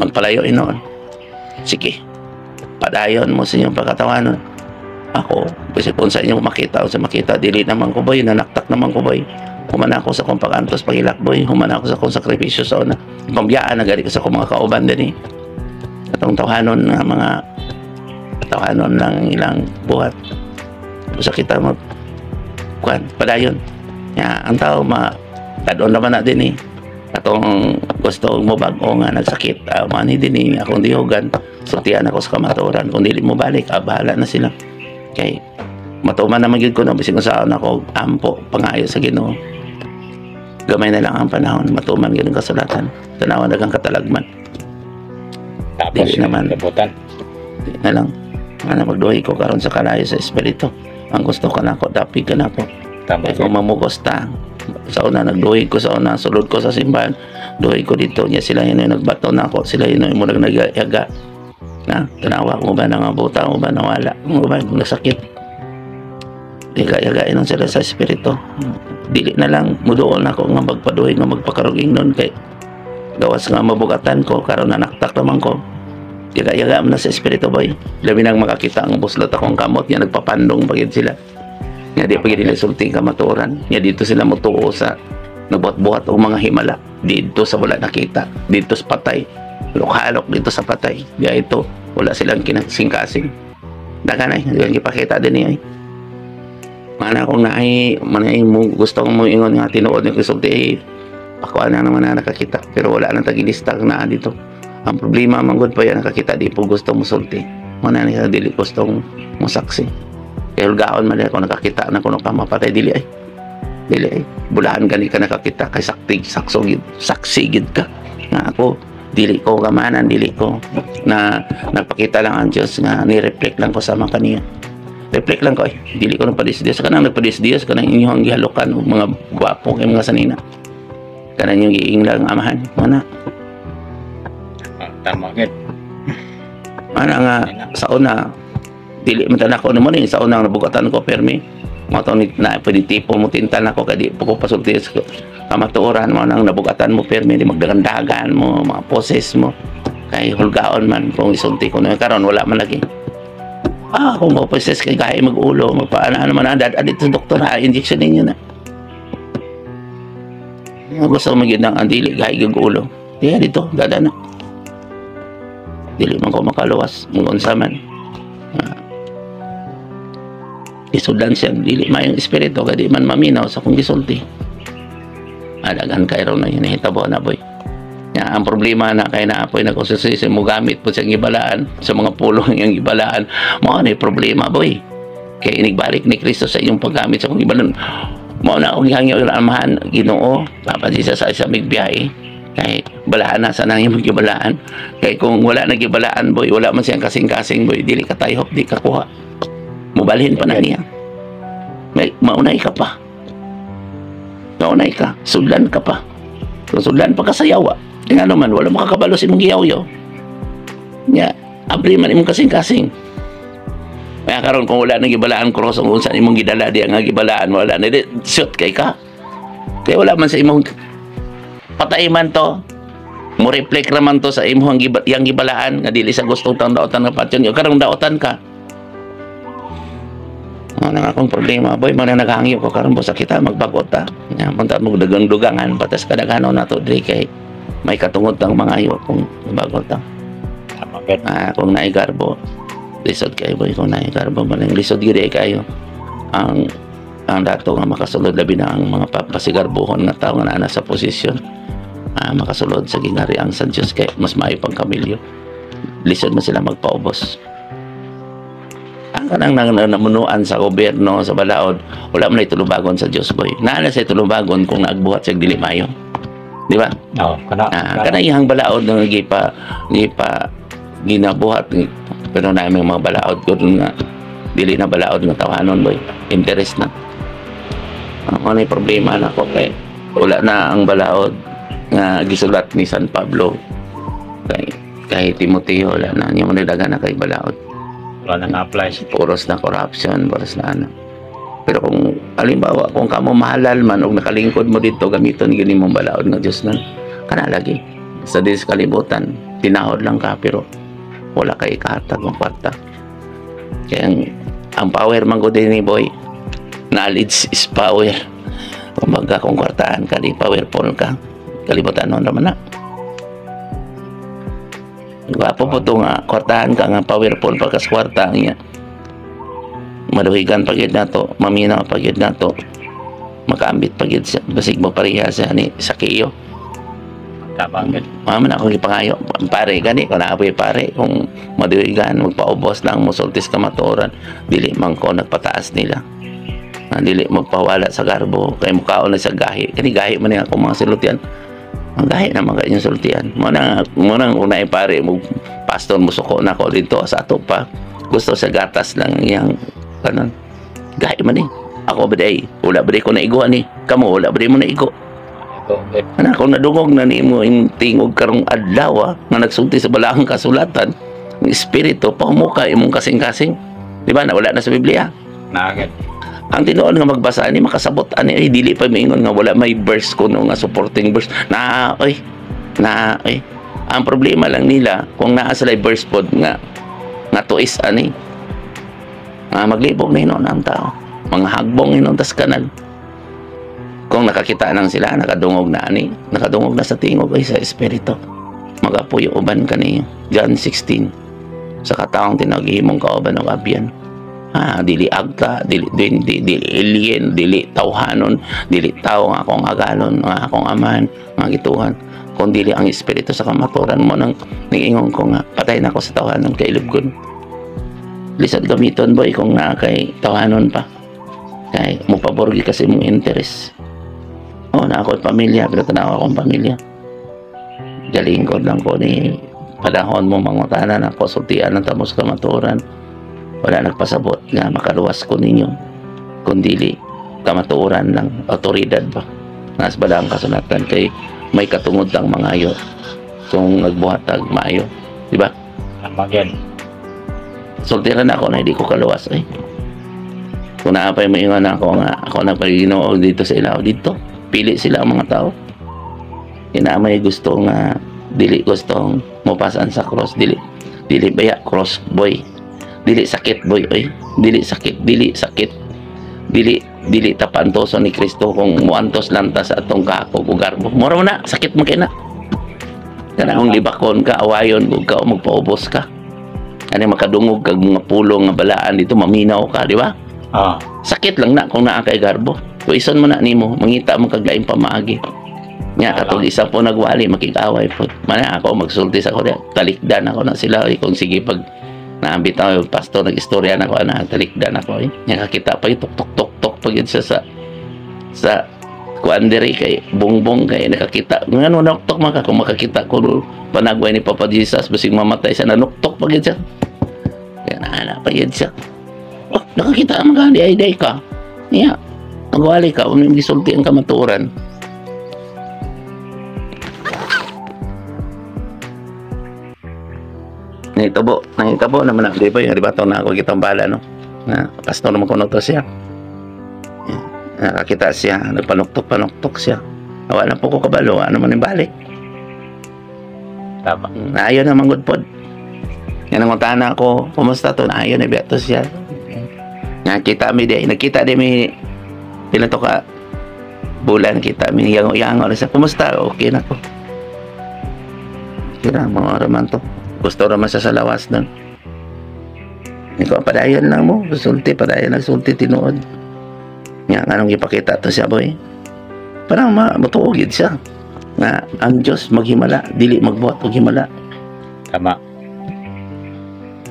Speaker 3: Magpalayo inoon. Sige. Padayon mo sa inyong pagkatawanon. Ako, kasi kung sa inyo makita o sa makita, dili naman ko boy, nanaktak naman ko boy. Human ako sa akong pag-antos pagilak boy, human ako sa akong sakripisyo sa una. Pambiyaan na gari ko sa akong mga kauban din eh. Atong tawhanon nga mga tawhanon lang ang ilang buhat. Sa kita mag kuan, padayon. Ya, ang tao ma tadon naman na din eh. Atong gusto mo bag-o nga nagsakit, mani din eh, akong dihugan. Sultian ako sa kamatuoran. Kung dili mo balik, bahala na sila. Kay matuman naman gyud ko no, bisag saan ako ampo pangayo sa Ginoo. Gamay na lang ang panahon, matuman gyud ang kasulatan. Tanawan daghang katalagman.
Speaker 1: Tapos
Speaker 3: Dili naman.
Speaker 1: Kabutan.
Speaker 3: Di na lang. Ano magduhi ko karon sa kalayo sa espiritu. Ang gusto ka nako, dapig ka nako.
Speaker 1: Tama
Speaker 3: Kay kung mamugos ta, sa una nagduhi ko sa una, sulod ko sa simbahan, duhi ko dito niya sila yun yung nagbato na ako, sila yun yung murag nagayaga. Na, tanawa ko ba nga buta ko ba nawala, mo ba nasakit. Yaga-yaga inon sila sa espiritu. Dili na lang muduol na ako nga magpaduhi nga magpakaruging nun kay gawas nga mabugatan ko karon nanaktak naman ko. Yaga-yaga man na sa espiritu boy. Labi nang makakita ang buslot akong kamot niya nagpapandong pagid sila. Nga di pagid nila sulti kamatuoran. Nga dito sila motuo sa nagbuhat-buhat og mga himala dito sa wala nakita, dito sa patay. Halok-halok dito sa patay. Di ito wala silang kinasing-kasing. Dagan ay, hindi gipakita din niya ay. Mana kung naay, manay mo gusto mo ingon nga tinuod ni sulti ay pakuan na naman na nakakita pero wala nang tagilista ang naa dito. Ang problema man gud pa yan nakakita di po gusto mo sulti. Muna ni dili gustong mo saksi. Kay hulgaon man ako nakakita na kuno ka mapatay dili ay. Dili eh. Bulaan gani ka nakakita kay saktig sakso gid, saksi gid ka. Nga ako dili ko gamanan, dili ko na nagpakita lang ang Dios nga ni-reflect lang ko sa mga kaniya. Reflect lang ko eh. Dili ko nagpadis-dios kanang nagpadis-dios kanang inyong gihalokan og mga gwapo kay mga sanina. Kanang inyong giinglang amahan. Mana
Speaker 1: Ah, tama gid.
Speaker 3: Mana nga sa una dili man tan ako namo ni sa unang nabugatan ko permi mo to ni na pwede tipo mo tintal nako kay di po ko pasulti sa kamatuoran. Mo nang nabugatan mo permi di magdagandagan mo mga poses mo kay hulgaon man kung isulti ko na karon. Wala man lagi. Kung mo poses kay gahi magulo, magpaana naman ang dad dito, doktor ha, injection ninyo na. Nga gusto mo gyud ang dili gahi ulo di dito dada na dili man ko makaluwas mo unsa man. Isudan siya dili mayong espiritu kay di man maminaw sa akong gisulti. Daghan kay raw na hinahitabo na, boy. Ya, ang problema na kay naapoy nagkususisi mo gamit po siyang gibalaan sa mga pulong iyang gibalaan mo na problema, boy, kay inigbalik ni Kristo sa iyong paggamit sa akong gibalaan. Mo na akong gihangyo ang Amahan Ginoo Papa Jesus sa isa migbiyahe kay balaan na sa nang imong gibalaan, kay kung wala na gibalaan, boy, wala man siyang kasing-kasing, boy, dili ka tayhop, di ka kuha, mubalhin pa na niya. May maunay ka pa, maunay ka, sudlan ka pa. Kung sudlan pa ka sa yawa, nga naman wala makakabalo sa imong giyawyo nya, abri man imong kasing-kasing. Kaya karon kung wala nang gibalaan cross ang unsa imong gidala diya nga gibalaan, wala na di shoot kay ka, kaya wala man sa imong patay man to, mo reflect raman to sa imong yang gibalaan nga dili sa gustong taong daotan nga patyon. Karon daotan ka. Ano nga akong problema, boy, mga naghangyo ko karon sa kita magbagot ta. Nya punta mo dugang-dugangan patas kadaghanon nato diri kay may katungod tang mangayo kung bagot ta.
Speaker 1: Tama gid.
Speaker 3: Kung naigarbo, lisod kayo, boy, kung naigarbo man lisod gyud eh kayo. Ang dato nga makasulod, labi na ang mga pasigarbohon nga tao nga naa sa posisyon. Makasulod sa ginghariang sa Dios kay mas maayo pang kamilyo. Lisod man sila magpaubos. Ang kanang nang namunuan sa gobyerno sa balaod, wala man tulubagon sa Dios, boy. Naa na sa tulubagon kung nagbuhat siya dili maayo. Di ba?
Speaker 1: Oh, kana.
Speaker 3: Kana iyang balaod nga gipa gipa ginabuhat, pero na may mga balaod ko dun nga dili na balaod nga tawanon, boy, interest na. Ano yung problema na ko kay wala na ang balaod nga gisulat ni San Pablo kay kay Timoteo, wala na niya mo na kay balaod.
Speaker 1: Wala na na-apply sa
Speaker 3: Puros na corruption, puros na ano. Pero kung halimbawa kung kamo mahalal man og nakalingkod mo dito, gamiton gyud nimo balaod nga Dios nan kana lagi sa dis kalibutan, tinahod lang ka pero wala kay ikahatag ng kwarta. Kaya ang power man ko din ni, boy, knowledge is power. Kumbaga kung kwartaan ka, di powerful ka, kalibutan nun naman na. Gwapo po to nga kwartahan ka nga powerful pagkas kwarta niya, maluhigan pagid nato, maminaw pagid nato, makaambit pagid siya, basig mo pareha siya ni Sakiyo.
Speaker 1: Tama gid.
Speaker 3: Mama na akong gipangayo pare gani kung naapoy pare, kung maduhigan, magpaubos lang, musultis ka matuoran, dili man ko nagpataas nila. Dili magpawala sa garbo kay mukaon na sa gahi kani, gahi man ni ako mga sultian, ang gahi na mga inyong sultian mo na una pare mo pastor, musuko na ko dito sa ato pa, gusto sa gatas lang iyang kanon, gahi man ni ako ba day, wala ba day ko naiguan ni kamo, wala ba day mo naigo.
Speaker 1: Ito gid.
Speaker 3: Ana kung nadungog na nimo yung tingog karong adlaw nga nagsulti sa balaang kasulatan ang espiritu, pamuka imong kasing-kasing. Di ba na wala na sa Biblia?
Speaker 1: Na gid.
Speaker 3: Ang tinuod nga magbasa ani makasabot ani ay dili pa moingon nga wala may verse kuno nga supporting verse na oy, na oy. Ang problema lang nila kung naa sila verse pod nga nga tuis ani nga maglibog na hinuon ang tao, mga hagbong hinuon tas kanal. Kung nakakita nang sila, nakadungog na ani, nakadungog na sa tingog ay sa espiritu, magapuyo uban kaniyo. John 16, sa katawang tinagihimong kauban og abyan. Dili agta, dili dili, dili alien, dili tawhanon, dili tao nga akong agalon, nga akong amahan, nga gituhan. Kung dili ang espiritu sa kamaturan mo nang niingon ko nga patay na ako sa tawhanon kay ilubgon. Lisod gamiton, boy, kung naa kay tawhanon pa. Kay mopabor gyud kasi mong interest. Oh, na ako pamilya, pero tanaw akong pamilya. Galingkod lang ko ni panahon mo mangutana na ako, sultian ng tamos kamaturan. Wala nagpasabot nga makaluwas ko ninyo. Kung dili, kamatuoran lang, otoridad ba? Nas bala ang kasulatan kay may katungod ang mangayo kung nagbuhat tag maayo, di ba?
Speaker 1: Tama gyud.
Speaker 3: Sultiran ako na hindi ko kaluwas eh. Kung naapay mo ingon ako nga ako na Ginoo dito sa ilaw dito, pili sila ang mga tao. Ina may gusto nga dili gustong mopasan sa cross, dili dili baya cross boy, dili sakit boy oy, dili sakit, dili sakit, dili dili tapantoso ni Kristo kung muantos lang ta sa atong kakog ug garbo. Mura na sakit man kay na. Kanang libakon ka, awayon ug ka, magpaubos ka. Ani makadungog kag mga pulong nga balaan dito, maminaw ka, di ba?
Speaker 1: Ah,
Speaker 3: Sakit lang na kung naa kay garbo. Tuison mo na nimo, mangita mo kag laing pamaagi. Nya katong isa po nagwali, makig-away po. Mana ako magsulti sa ko, talikdan ako na sila eh, kung sige pag naambit ako pastor nag-istorya na ako na talikdan ako eh. Nya kakita pa tok tok tok tok pag yun siya sa kuan diri kay bongbong kay nakakita. Ngano nuktok man ka kung makakita ko panagway ni Papa Jesus basig mamatay siya, nanuktok pag yun siya. Kaya naana pa yun siya. Oh, nakakita man ka di ay day ka. Niya, nagwali ka, unang gisulti ang kamatuoran. Nahitabo, nahitabo naman na, di ba yung ribato na ako kitang bala, no? Na, pastor naman ko to siya. Nakakita siya, nagpanuktok-panuktok siya. Wala na po ko kabalo, ano man yung balik.
Speaker 1: Tama.
Speaker 3: Naayon naman good pod. Yan ang utana ko, kumusta to? Naayon na biyato siya. Nakita mi di, nakita di mi pila to ka bulan kita mi yango-yango na siya. Kumusta? Okay na ko. Kira mga raman to. Gusto raman siya sa lawas nun. Ikaw, padayon lang mo. Sulti, padayon lang sulti, tinuod. Nga, anong ipakita to siya, boy? Parang matuog yun siya. Nga, ang Diyos maghimala, dili magbuhat og himala.
Speaker 1: Tama.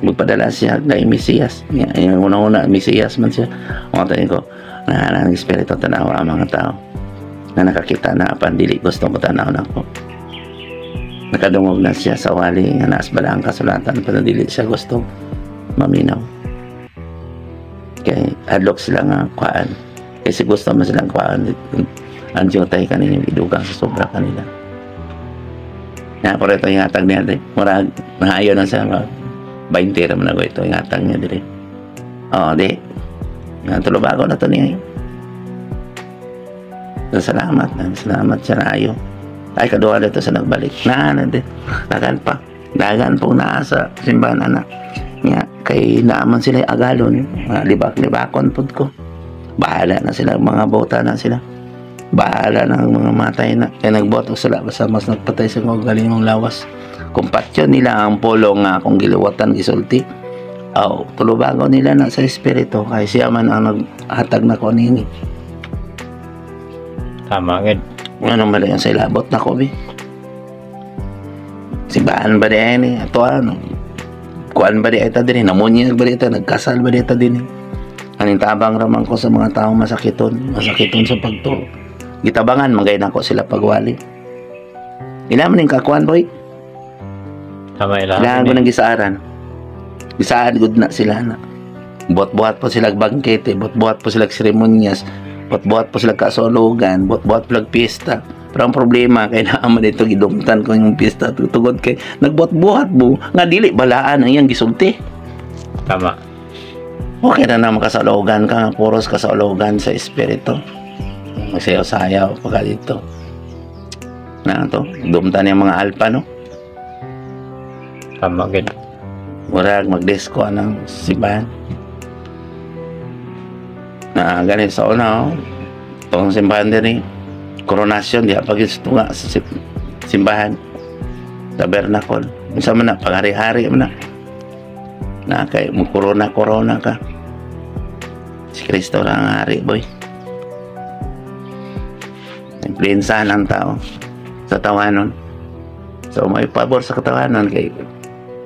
Speaker 3: Magpadala siya na Mesiyas. Nga, yung una-una, Mesiyas man siya. Mga tayo ko, na ang Espiritu tanawa ang mga tao. Na nakakita na, apan dili gusto mo tanaw na ako. Nakadungog na siya sa wali nga naas bala ang kasulatan pero dili siya gusto maminaw. Kay adlok sila nga kuan. Kasi gusto man silang kuan ang jutay kanina idugang sa sobra kanila. Na por ito yung hatag niya diri. Murag nahayo na sa mga 20 ra man ako ito yung hatag niya diri. Oh, di. Nga tulubago na to niya. So, salamat na. Salamat sa naayo. Ay, kaduha dito sa nagbalik. Na, na, di. Dagan pa. Dagan po naa sa simbahan, anak. Nga, kay naaman sila agalon. Libak-libakon pod ko. Bahala na sila. Mga bota na sila. Bahala na ang mga matay na. Kaya nagboto sila. Basta mas nagpatay sa mga galing mong lawas. Kung patyo nila ang pulong nga akong giliwatan, gisulti. Aw, tulubago nila na sa espiritu. Kaya siya man ang naghatag na ko nini.
Speaker 1: Tama, gid.
Speaker 3: Ano mali ang sa ilabot na ko, bi? Simbahan ba di ay ni? Ato ano? Kuan ba di ay ta din? Namunyag ba di ta? Nagkasal ba di ta din? Aning tabang raman ko sa mga taong masakiton. Masakiton sa pagtuo. Gitabangan, magay na ko sila pagwali. Ila man yung kakuan, boy?
Speaker 1: Tama, ilahan.
Speaker 3: Kailangan ko ng gisaaran. Gisaan good na sila na. Buhat-buhat po sila bangkete, buhat-buhat po sila seremonyas, buhat-buhat po sila kasulugan, buhat-buhat po sila piyesta. Pero ang problema kay naaman dito gidumtan ko yung piyesta tugod kay nagbuhat-buhat mo nga dili balaan ang iyang gisulti.
Speaker 1: Tama.
Speaker 3: Okay na na makasalogan ka nga puros kasalogan sa espiritu. Magsayaw-sayaw pa ka dito. Na to, dumtan yung mga alpa no.
Speaker 1: Tama gid.
Speaker 3: Murag magdisko anang simbahan. Na ganit sa una, oh. Itong simbahan din eh. Koronasyon, di pa gid sa tunga sa simbahan. Tabernacle. Unsa man na, panghari-hari man na. Na kay mo korona-korona ka. Si Kristo ra ang hari, boy. Influensahan ang tao sa tawanon. So may pabor sa katawanon kay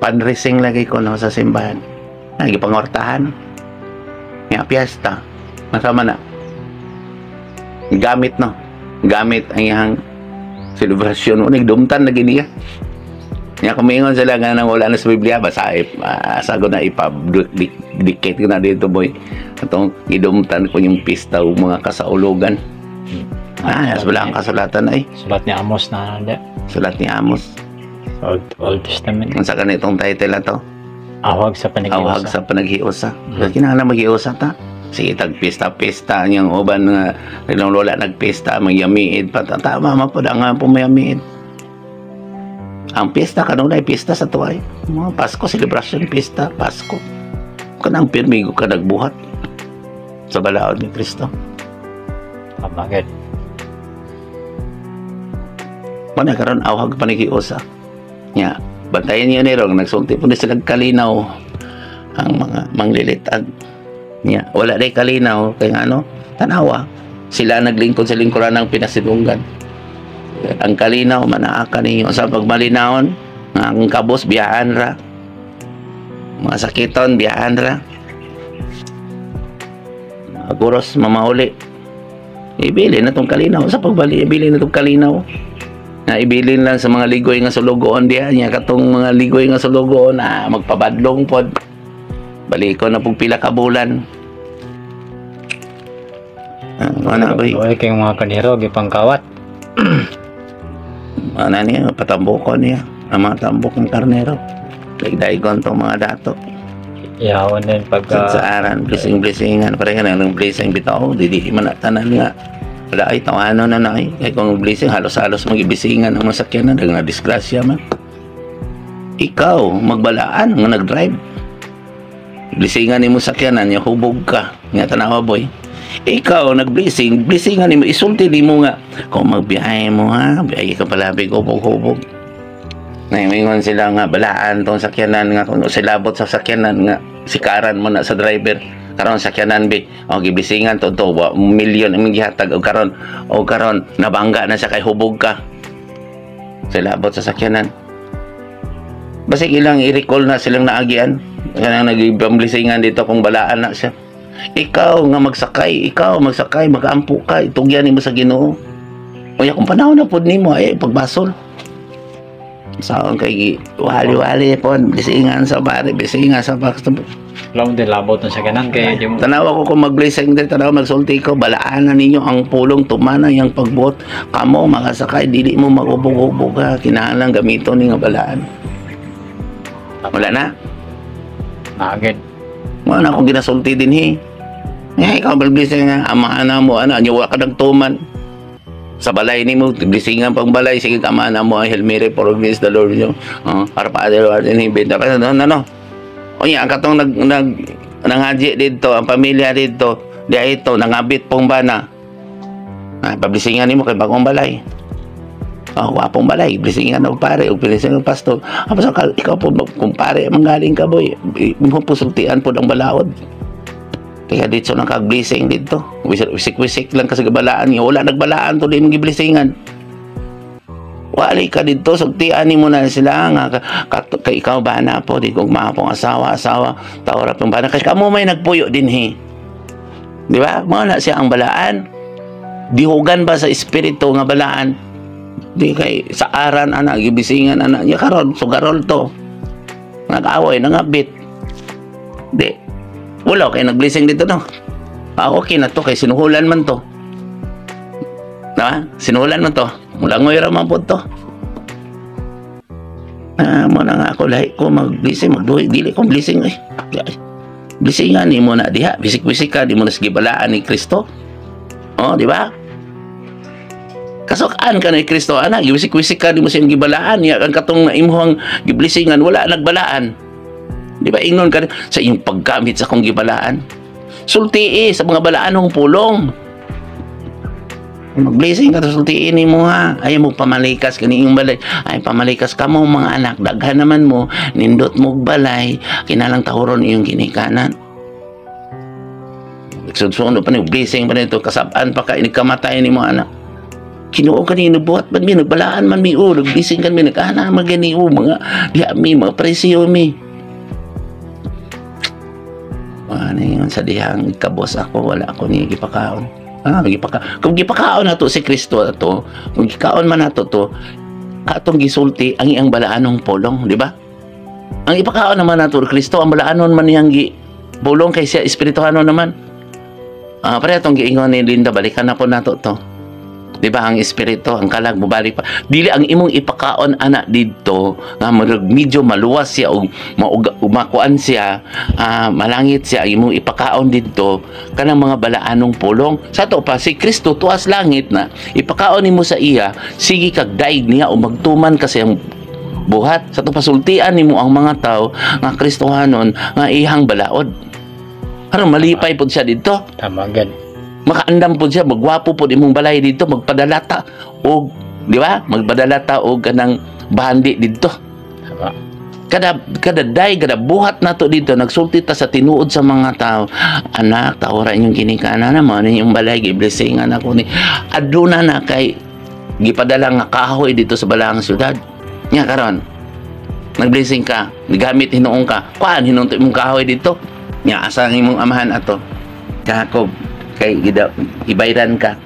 Speaker 3: fundraising lagi ko no sa simbahan. Nagipangortahan. Nga piyesta. Masama na. Gamit no. Gamit ang iyang selebrasyon. Mo nagdumtan lagi niya. Nya kumingon sila nga nang wala na sa Biblia, basta sago na ipa-dictate ko na dito, boy. Atong gidumtan ko yung pista ug mga kasaulugan. Ah, wala ang kasulatan ay.
Speaker 1: Sulat ni Amos na ano.
Speaker 3: Sulat ni Amos.
Speaker 1: Old Testament.
Speaker 3: Unsa kanitong title na to?
Speaker 1: Awag sa panaghiusa.
Speaker 3: Awag sa panaghiusa. Kinahanglan maghiusa ta. Sige, tagpista-pista niyang uban nga ilang lola nagpista, magyamiid pa. Tama man po nga po mayamiid. Ang pista kanunay pista sa tuay. Mga Pasko celebration pista Pasko. Kanang pirmigo ka nagbuhat sa balaod ni Kristo.
Speaker 1: Tama gid.
Speaker 3: Mana karon awhag panaghiusa. Nya, bantayan niyo ni Rong, nagsulti po ni sila kalinaw ang mga manglilitag. Nya, wala day kalinaw kay ano, tanawa. Sila naglingkod sa lingkuran ng pinasidunggan. Ang kalinaw manaa kaninyo sa pagmalinawon, ang kabos biyaan ra. Mga sakiton biyaan ra. Mga guros mamauli. Ibili na tong kalinaw sa pagbali, ibili na tong kalinaw. Na ibilin lang sa mga ligoy nga sulugoon diha niya katong mga ligoy nga sulugoon na magpabadlong pod. Baliko na pug pila ka bulan. Ah, ana boy.
Speaker 1: Oy kay mga kaniro gipangkawat.
Speaker 3: Ana niya patamboko niya ang mga tambok ng karnero. Daigdagon tong mga dato.
Speaker 1: Ihawan din pagka
Speaker 3: Sa aran blessing blessingan pare ka nang blessing bitaw dili man na tanan nga. Wala ay tawano na na ay. Kay kung blessing halos-halos magibisingan ang masakyanan dag na disgrasya man. Ikaw magbalaan nga nag-drive. Blessingan nimo sakyanan nya hubog ka. Nga tanawa, boy. Ikaw nag-blessing, blessingan nimo isulti nimo nga kung magbiyahe mo ha, biyahe ka palabig hubog-hubog. Naingon sila nga balaan tong sakyanan nga kung silabot sa sakyanan nga sikaran mo na sa driver karon sakyanan bi o giblisingan to to wa milyon ang gihatag og karon nabangga na siya kay hubog ka silabot sa sakyanan. Basig ilang i-recall na silang naagian kanang nagibamblisingan dito kung balaan na siya. Ikaw nga magsakay, ikaw magsakay, magaampo ka, itugyan nimo sa Ginoo. Unya kung panahon na pod nimo ay pagbasol sa kay wali-wali po, blisingan sa pare, blisingan sa pastor.
Speaker 1: Wala mo din labot na sa ganan kay di mo
Speaker 3: Tanawa ko kung mag-blessing din, tanawa magsulti ko, balaan na ninyo ang pulong, tumana yung pagbuot. Kamo, mga sakay, dili mo magubog-ubog ha. Kinahanglan gamiton ni nga balaan. Wala na.
Speaker 1: Naagid.
Speaker 3: Wala na akong ginasulti din he. Eh, ikaw blessing nga, ama na mo, ana, nyo ka nagtuman. Sa balay nimo, blessingan pang balay, sige ama na mo, Hail Mary, for grace the Lord you. Oh, our Father who art in heaven. No, no, no. Unya, ang katong nag, nag, nanghaji dito, ang pamilya dito, di ito, nangabit pong bana. Ah, pablisingan nimo kay bagong balay. Oh, gwapong balay, blessingan og pare, og blessing og pastor. Ah, basta ka, ikaw po, kung pare, manggaling ka, boy, mo po sultian po ng balaod. Kaya dito nang kag-blessing dito. Wisik-wisik lang kasi gabalaan niya. Wala nagbalaan to di mong giblessingan. Wali ka dito, sultian nimo na sila nga kay ikaw ba na po di kong maapong asawa, asawa, tawra pong bana kay kamo may nagpuyo din he. Di ba? Mao na siya ang balaan. Dihugan ba sa espiritu nga balaan? Di kay sa aran ana gibisingan ana niya karon sugarol to. Nag-away, nangabit. Di. Wala kay nag-blessing dito no. Ah, okay na to kay sinuhulan man to. Na, sinuhulan man to. Mulangoy ra man pod to. Ah, mo na nga ako lahi ko mag-blessing, magduhi dili ko blessing eh. Blessingan nimo na diha, bisik-bisik ka di mo na sige balaan ni Kristo. Oh, di ba? Kasukaan ka ni Kristo ana, giwisik-wisik ka di mo siyang gibalaan niya ang katong imong giblesingan wala nagbalaan. Di ba ingnon ka sa iyong paggamit sa akong gibalaan? Sultii sa mga balaanong pulong. Mag-blessing ka sultiin nimo ha. Ay mo pamalikas kani iyong balay. Ay pamalikas ka mo mga anak, daghan naman mo, nindot mo balay, kinalang tahuron iyong ginikanan. Sudsuno pa ni blessing pa nito kasab-an pa ka inikamatay nimo anak. Kinuo kanino buhat man mi nagbalaan man mi o nagblessing kan mi nagana man gani o mga diha mi mga presyo mi. Ano yun sa dihang kabos ako wala ako ni gipakaon. Ah, kung gipakaon nato si Kristo ato, kung gikaon man nato to, atong gisulti ang iyang balaanong pulong, di ba? Ang ipakaon naman nato Kristo, ang balaanon man niyang gi pulong kay siya espirituhanon naman. Ah, pare atong giingon ni Linda, balikan na po nato to. Di ba ang espiritu, ang kalag mobalik pa. Dili ang imong ipakaon ana didto nga murag medyo maluwas siya og makuan siya, malangit siya ang imong ipakaon didto kanang mga balaanong pulong. Sa to pa si Kristo tuas langit na ipakaon nimo sa iya, sige kag daig niya o magtuman kasi ang buhat. Sa to pasultian nimo ang mga tao nga Kristohanon nga ihang balaod. Aron malipay pod siya didto.
Speaker 1: Tama gad.
Speaker 3: Makaandam po siya, magwapo po imong balay dito, magpadala ta og, di ba? Magpadala ta og kanang bandi dito.
Speaker 1: Tama.
Speaker 3: Kada kada day, kada buhat nato dito, nagsulti ta sa tinuod sa mga tao. Anak, tawra inyong ginikanan na mo inyong balay, giblessingan ako ni. Aduna na kay gipadala nga kahoy dito sa balahang syudad. Nya karon, nagblessing ka, gigamit hinuon ka, kuan hinunto imong kahoy dito. Nya asa ang imong amahan ato? Jacob, kay gida ibayran ka.